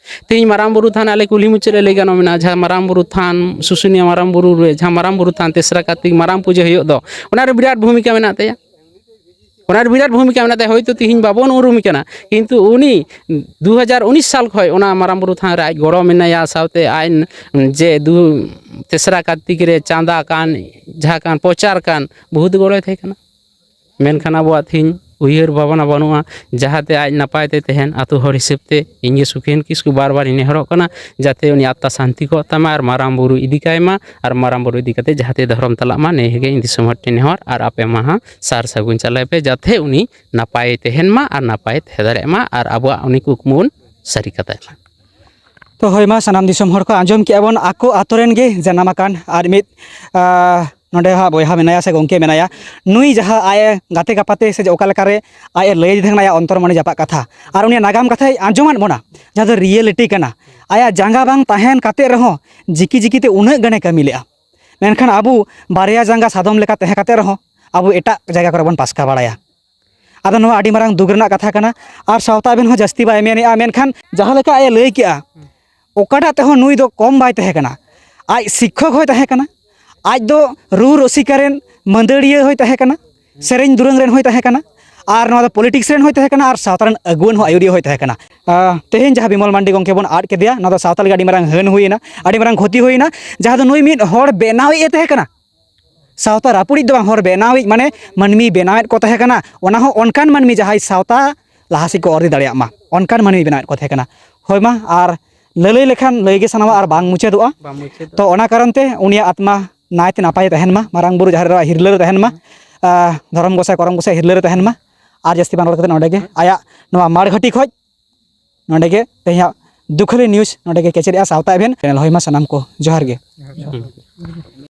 ᱛᱤᱦᱤᱧ ᱢᱟᱨᱟᱝ ᱵᱩᱨᱩ ᱛᱷᱟᱱ ᱟᱞᱮ ᱠᱩᱞᱦᱤ ᱢᱩᱪᱟᱹᱫ ᱨᱮ ᱞᱟᱹᱭ ᱜᱟᱱᱚᱜ ᱢᱮᱱᱟᱜᱼᱟ, ᱡᱟᱦᱟᱸ ᱢᱟᱨᱟᱝ ᱵᱩᱨᱩ ᱛᱷᱟᱱ, ᱥᱩᱥᱩᱱᱤᱭᱟ ᱢᱟᱨᱟᱝ ᱵᱩᱨᱩ ᱨᱮ ᱡᱟᱦᱟᱸ ᱢᱟᱨᱟᱝ ᱵᱩᱨᱩ ᱛᱷᱟᱱ ᱛᱮᱥᱨᱟ ᱠᱟᱨᱛᱤᱠ ᱢᱟᱨᱟᱝ ᱯᱩᱡᱟᱹ ᱦᱩᱭᱩᱜ ᱫᱚ, ᱚᱱᱟ ᱨᱮ ᱵᱤᱨᱟᱴ ᱵᱷᱩᱢᱤᱠᱟ ᱢᱮᱱᱟᱜ ᱛᱟᱭᱟ᱾ ᱚᱱᱟ ᱨᱮ ᱵᱤᱨᱟᱴ ᱵᱷᱩᱢᱤᱠᱟ ᱢᱮᱱᱟᱜ ᱛᱟᱭᱟ᱾ ᱦᱚᱭᱛᱳ ᱛᱤᱦᱤᱧ ᱵᱟᱵᱚᱱ ᱩᱨᱩᱢᱮ ᱠᱟᱱᱟ, ᱠᱤᱱᱛᱩ ᱩᱱᱤ ᱫᱩ ᱦᱟᱡᱟᱨ ᱩᱱᱤᱥ ᱥᱟᱞ ᱠᱷᱚᱱ ᱚᱱᱟ ᱢᱟᱨᱟᱝ ᱵᱩᱨᱩ ᱛᱷᱟᱱ ᱨᱮ ᱟᱡ ᱜᱚᱲᱚ ᱢᱮᱱᱟᱭᱟ, ᱥᱟᱶᱛᱮ ᱟᱡ ᱡᱮ ᱫᱩ, ᱛᱮᱥᱨᱟ ᱠᱟᱨᱛᱤᱠ ᱨᱮ ᱪᱟᱸᱫᱟ ᱠᱟᱱ, ᱡᱟᱦᱟᱸ ᱠᱟᱱ, ᱯᱨᱚᱪᱟᱨ ᱠᱟᱱ, ᱵᱚᱦᱩᱛ ᱜᱚᱲᱚᱭ ᱛᱟᱦᱮᱸ ᱠᱟᱱᱟ᱾ ᱢᱮᱱᱠᱷᱟᱱ ᱟᱵᱚᱣᱟᱜ ᱛᱤᱦᱤᱧ ᱩᱭᱦᱟᱹᱨ ᱵᱷᱟᱵᱽᱱᱟ ᱵᱟᱹᱱᱩᱜᱼᱟ, ᱡᱟᱦᱟᱸᱛᱮ ᱟᱡ ᱱᱟᱯᱟᱭ ᱛᱮ ᱛᱟᱦᱮᱱ᱾ ᱟᱛᱳ ᱦᱚᱲ ᱦᱤᱥᱟᱹᱵ ᱛᱮ ᱤᱧ ᱜᱮ ᱥᱩᱠᱷᱮᱱ ᱠᱤᱥᱠᱩ ᱵᱟᱨ ᱵᱟᱨ ᱤᱧ ᱱᱮᱦᱚᱨᱚᱜ ᱠᱟᱱᱟ, ᱡᱟᱛᱮ ᱩᱱᱤ ᱟᱛᱛᱟ ᱥᱟᱱᱛᱤ ᱠᱚᱜ ᱛᱟᱢᱟ ᱟᱨ ᱢᱟᱨᱟᱝ ᱵᱩᱨᱩ ᱤᱫᱤ ᱠᱟᱭ ᱢᱟ, ᱟᱨ ᱢᱟᱨᱟᱝ ᱵᱩᱨᱩ ᱤᱫᱤ ᱠᱟᱛᱮ ᱡᱟᱦᱟᱸᱛᱮ ᱫᱷᱚᱨᱚᱢ ᱛᱟᱞᱟᱜ ᱢᱟ, ᱱᱤᱭᱟᱹ ᱜᱮ ᱤᱧ ᱫᱤᱥᱚᱢ ᱦᱚᱲ ᱴᱷᱮᱱ ᱱᱮᱦᱚᱨ᱾ ᱟᱨ ᱟᱯᱮ ᱢᱟ ᱦᱟᱸᱜ ᱥᱟᱨ ᱥᱟᱹᱜᱩᱱ ᱪᱟᱞᱟᱭ ᱯᱮ, ᱡᱟᱛᱮ ᱩᱱᱤ ᱱᱟᱯᱟᱭ ᱛᱟᱦᱮᱱ ᱢᱟ ᱟᱨ ᱱᱟᱯᱟᱭ ᱛᱟᱦᱮᱸ ᱫᱟᱲᱮᱭᱟᱜ ᱢᱟ ᱟᱨ ᱟᱵᱚᱣᱟᱜ ᱩᱱᱤ ᱠᱩᱠᱢᱩ ᱵᱚᱱ ᱥᱟᱹᱨᱤ ᱠᱟᱛᱟᱭ ᱢᱟ᱾ ᱛᱚ ᱦᱳᱭ, ᱢᱟ ᱥᱟᱱᱟᱢ ᱫᱤᱥᱚᱢ ᱦᱚᱲ ᱠᱚ ᱟᱸᱡᱚᱢ ᱠᱮᱜᱼᱟ ᱵᱚᱱ, ᱟᱠᱚ ᱟᱛᱳ ᱨᱮᱱ ᱜᱮ ᱡᱟᱱᱟᱢ ᱟᱠᱟᱱ ᱟᱨ ᱢᱤᱫ, ᱟᱸ, ᱱᱚᱰᱮ ᱦᱟᱸᱜ ᱵᱚᱭᱦᱟ ᱢᱮᱱᱟᱭᱟ ᱥᱮ ᱜᱚᱢᱠᱮ ᱢᱮᱱᱟᱭᱟ, ᱱᱩᱭ ᱡᱟᱦᱟᱸ ᱟᱡ ᱮ ᱜᱟᱛᱮ ᱜᱟᱯᱟᱛᱮ ᱥᱮ ᱚᱠᱟ ᱞᱮᱠᱟᱨᱮ ᱟᱡ ᱮ ᱞᱟᱹᱭ ᱟᱫᱮ ᱛᱟᱦᱮᱸ ᱠᱟᱱᱟ ᱟᱭᱟᱜ ᱚᱱᱛᱚᱨ ᱢᱚᱱᱮ ᱡᱟᱯᱟᱜ ᱠᱟᱛᱷᱟ, ᱟᱨ ᱩᱱᱤᱭᱟᱜ ᱱᱟᱜᱟᱢ ᱠᱟᱛᱷᱟᱭ ᱟᱸᱡᱚᱢᱟᱫ ᱵᱚᱱᱟ, ᱡᱟᱦᱟᱸ ᱫᱚ ᱨᱤᱭᱮᱞᱤᱴᱤ ᱠᱟᱱᱟ, ᱟᱭᱟᱜ ᱡᱟᱸᱜᱟ ᱵᱟᱝ ᱛᱟᱦᱮᱱ ᱠᱟᱛᱮ ᱨᱮᱦᱚᱸ ᱡᱤᱠᱤ ᱡᱤᱠᱤ ᱛᱮ ᱩᱱᱟᱹᱜ ᱜᱟᱱᱮ ᱠᱟᱹᱢᱤ ᱞᱮᱜᱼᱟ᱾ ᱢᱮᱱᱠᱷᱟᱱ ᱟᱵᱚ ᱵᱟᱨᱭᱟ ᱡᱟᱸᱜᱟ ᱥᱟᱫᱚᱢ ᱞᱮᱠᱟ ᱛᱟᱦᱮᱸ ᱠᱟᱛᱮ ᱨᱮᱦᱚᱸ ᱟᱵᱚ ᱮᱴᱟᱜ ᱡᱟᱭᱜᱟ ᱠᱚᱨᱮ ᱵᱚᱱ ᱯᱟᱥᱠᱟ ᱵᱟᱲᱟᱭᱟ᱾ ᱟᱫᱚ ᱱᱚᱣᱟ ᱟᱹᱰᱤ ᱢᱟᱨᱟᱝ ᱫᱩᱠ ᱨᱮᱱᱟᱜ ᱠᱟᱛᱷᱟ ᱠᱟᱱᱟ᱾ ᱟᱨ ᱥᱟᱶᱛᱟ ᱟᱵᱮᱱ ᱦᱚᱸ ᱡᱟᱹᱥᱛᱤ ᱵᱟᱭ ᱢᱮᱱᱮᱜᱼᱟ, ᱢᱮᱱᱠᱷᱟᱱ ᱡᱟᱦᱟᱸ ᱞᱮᱠᱟ ᱟᱡ ᱮ ᱞᱟᱹᱭ ᱠᱮᱜᱼᱟ, ᱚᱠᱟᱴᱟᱜ ᱛᱮᱦᱚᱸ ᱱᱩᱭ ᱫᱚ ᱠᱚᱢ ᱵᱟᱭ ᱛᱟᱦᱮᱸ ᱠᱟᱱᱟ᱾ ᱟᱡ ᱥᱤᱠᱠᱷᱚᱠ ᱦᱚᱸᱭ ᱛᱟᱦᱮᱸ ᱠᱟᱱᱟ, ᱟᱡ ᱫᱚ ᱨᱩ ᱨᱩᱥᱤᱠᱟ ᱨᱮᱱ ᱢᱟᱹᱫᱟᱹᱲᱤᱭᱟᱹ ᱦᱚᱸᱭ ᱛᱟᱦᱮᱸ ᱠᱟᱱᱟ, ᱥᱮᱨᱮᱧ ᱫᱩᱨᱟᱹᱝ ᱨᱮᱱ ᱦᱚᱸᱭ ᱛᱟᱦᱮᱸ ᱠᱟᱱᱟ, ᱟᱨ ᱱᱚᱣᱟ ᱫᱚ ᱯᱚᱞᱤᱴᱤᱠᱥ ᱨᱮᱱ ᱦᱚᱸᱭ ᱛᱟᱦᱮᱸ ᱠᱟᱱᱟ, ᱟᱨ ᱥᱟᱶᱛᱟ ᱨᱮᱱ ᱟᱹᱜᱩᱣᱟᱹᱱ ᱦᱚᱸ ᱟᱹᱭᱩᱨᱤᱭᱟᱹ ᱦᱚᱸᱭ ᱛᱟᱦᱮᱸ ᱠᱟᱱᱟ᱾ ᱟᱸ, ᱛᱮᱦᱮᱧ ᱡᱟᱦᱟᱸ ᱵᱤᱢᱚᱞ ᱢᱟᱱᱰᱤ ᱜᱚᱢᱠᱮ ᱵᱚᱱ ᱟᱫ ᱠᱮᱫᱮᱭᱟ, ᱱᱚᱣᱟ ᱫᱚ ᱥᱟᱶᱛᱟ ᱞᱟᱹᱜᱤᱫ ᱟᱹᱰᱤ ᱢᱟᱨᱟᱝ ᱦᱟᱹᱱ ᱦᱩᱭᱮᱱᱟ, ᱟᱹᱰᱤ ᱢᱟᱨᱟᱝ ᱠᱷᱚᱛᱤ ᱦᱩᱭᱮᱱᱟ᱾ ᱡᱟᱦᱟᱸ ᱫᱚ ᱱᱩᱭ ᱢᱤᱫ ᱦᱚᱲ ᱵᱮᱱᱟᱣᱤᱡ ᱮ ᱛᱟᱦᱮᱸ ᱠᱟᱱᱟ, ᱥᱟᱶᱛᱟ ᱨᱟᱹᱯᱩᱫᱤᱡ ᱫᱚ ᱵᱟᱝ, ᱦᱚᱲ ᱵᱮᱱᱟᱣᱤᱡ, ᱢᱟᱱᱮ ᱢᱟᱹᱱᱢᱤ ᱵᱮᱱᱟᱣᱮᱫ ᱠᱚ ᱛᱟᱦᱮᱸ ᱠᱟᱱᱟ᱾ ᱚᱱᱟ ᱦᱚᱸ ᱚᱱᱠᱟᱱ ᱢᱟᱹᱱᱢᱤ ᱡᱟᱦᱟᱸᱭ ᱥᱟᱶᱛᱟ ᱞᱟᱦᱟ ᱥᱮᱫ ᱠᱚ ᱚᱨ ᱤᱫᱤ ᱫᱟᱲᱮᱭᱟᱜ ᱢᱟ, ᱚᱱᱠᱟᱱ ᱢᱟᱹᱱᱢᱤ ᱵᱮᱱᱟᱣᱮᱫ ᱠᱚ ᱛᱟᱦᱮᱸ ᱠᱟᱱᱟ᱾ ᱦᱳᱭ ᱢᱟ, ᱟᱨ ᱞᱟᱹᱞᱟᱹᱭ ᱞᱮᱠᱷᱟᱱ ᱞᱟᱹᱭ ᱜᱮ ᱥᱟᱱᱟᱣᱟ ᱟᱨ ᱵᱟᱝ ᱢᱩᱪᱟᱹᱫᱚᱜᱼᱟ᱾ ᱵᱟᱝ ᱢᱩᱪᱟᱹᱫᱚᱜᱼᱟ᱾ ᱛᱚ ᱚᱱᱟ ᱠᱟᱨᱚᱱ ᱛᱮ ᱩᱱᱤᱭᱟᱜ ᱟᱛᱢᱟ ᱱᱟᱭᱛᱮ ᱱᱟᱯᱟᱭ ᱛᱟᱦᱮᱱ ᱢᱟ, ᱢᱟᱨᱟᱝ ᱵᱩᱨᱩ ᱡᱟᱦᱮᱨ ᱮᱨᱟ ᱦᱤᱨᱞᱟᱹ ᱨᱮ ᱛᱟᱦᱮᱱ ᱢᱟ, ᱟᱨ ᱫᱷᱚᱨᱚᱢ ᱜᱚᱸᱥᱟᱭ ᱠᱚᱨᱚᱢ ᱜᱚᱸᱥᱟᱭ ᱦᱤᱨᱞᱟᱹ ᱨᱮ ᱛᱟᱦᱮᱱ ᱢᱟ᱾ ᱟᱨ ᱡᱟᱹᱥᱛᱤ ᱵᱟᱝ ᱨᱚᱲ ᱠᱟᱛᱮ ᱱᱚᱸᱰᱮ ᱜᱮ ᱟᱭᱟᱜ ᱱᱚᱣᱟ ᱢᱟᱲᱜᱷᱟᱴᱤ ᱠᱷᱚᱡ ᱱᱚᱸᱰᱮ ᱜᱮ ᱛᱮᱦᱮᱧᱟᱜ ᱫᱩᱠᱷᱟᱹᱞᱤ ᱱᱤᱭᱩᱡᱽ ᱱᱚᱸᱰᱮ ᱜᱮ ᱠᱮᱪᱮᱫᱮᱜᱼᱟ ᱥᱟᱶᱛᱟ ᱮᱵᱷᱮᱱ ᱪᱮᱱᱮᱞ᱾ ᱦᱳᱭ ᱢᱟ ᱥᱟᱱᱟᱢ ᱠᱚ ᱡᱚᱦᱟᱨ ᱜᱮ᱾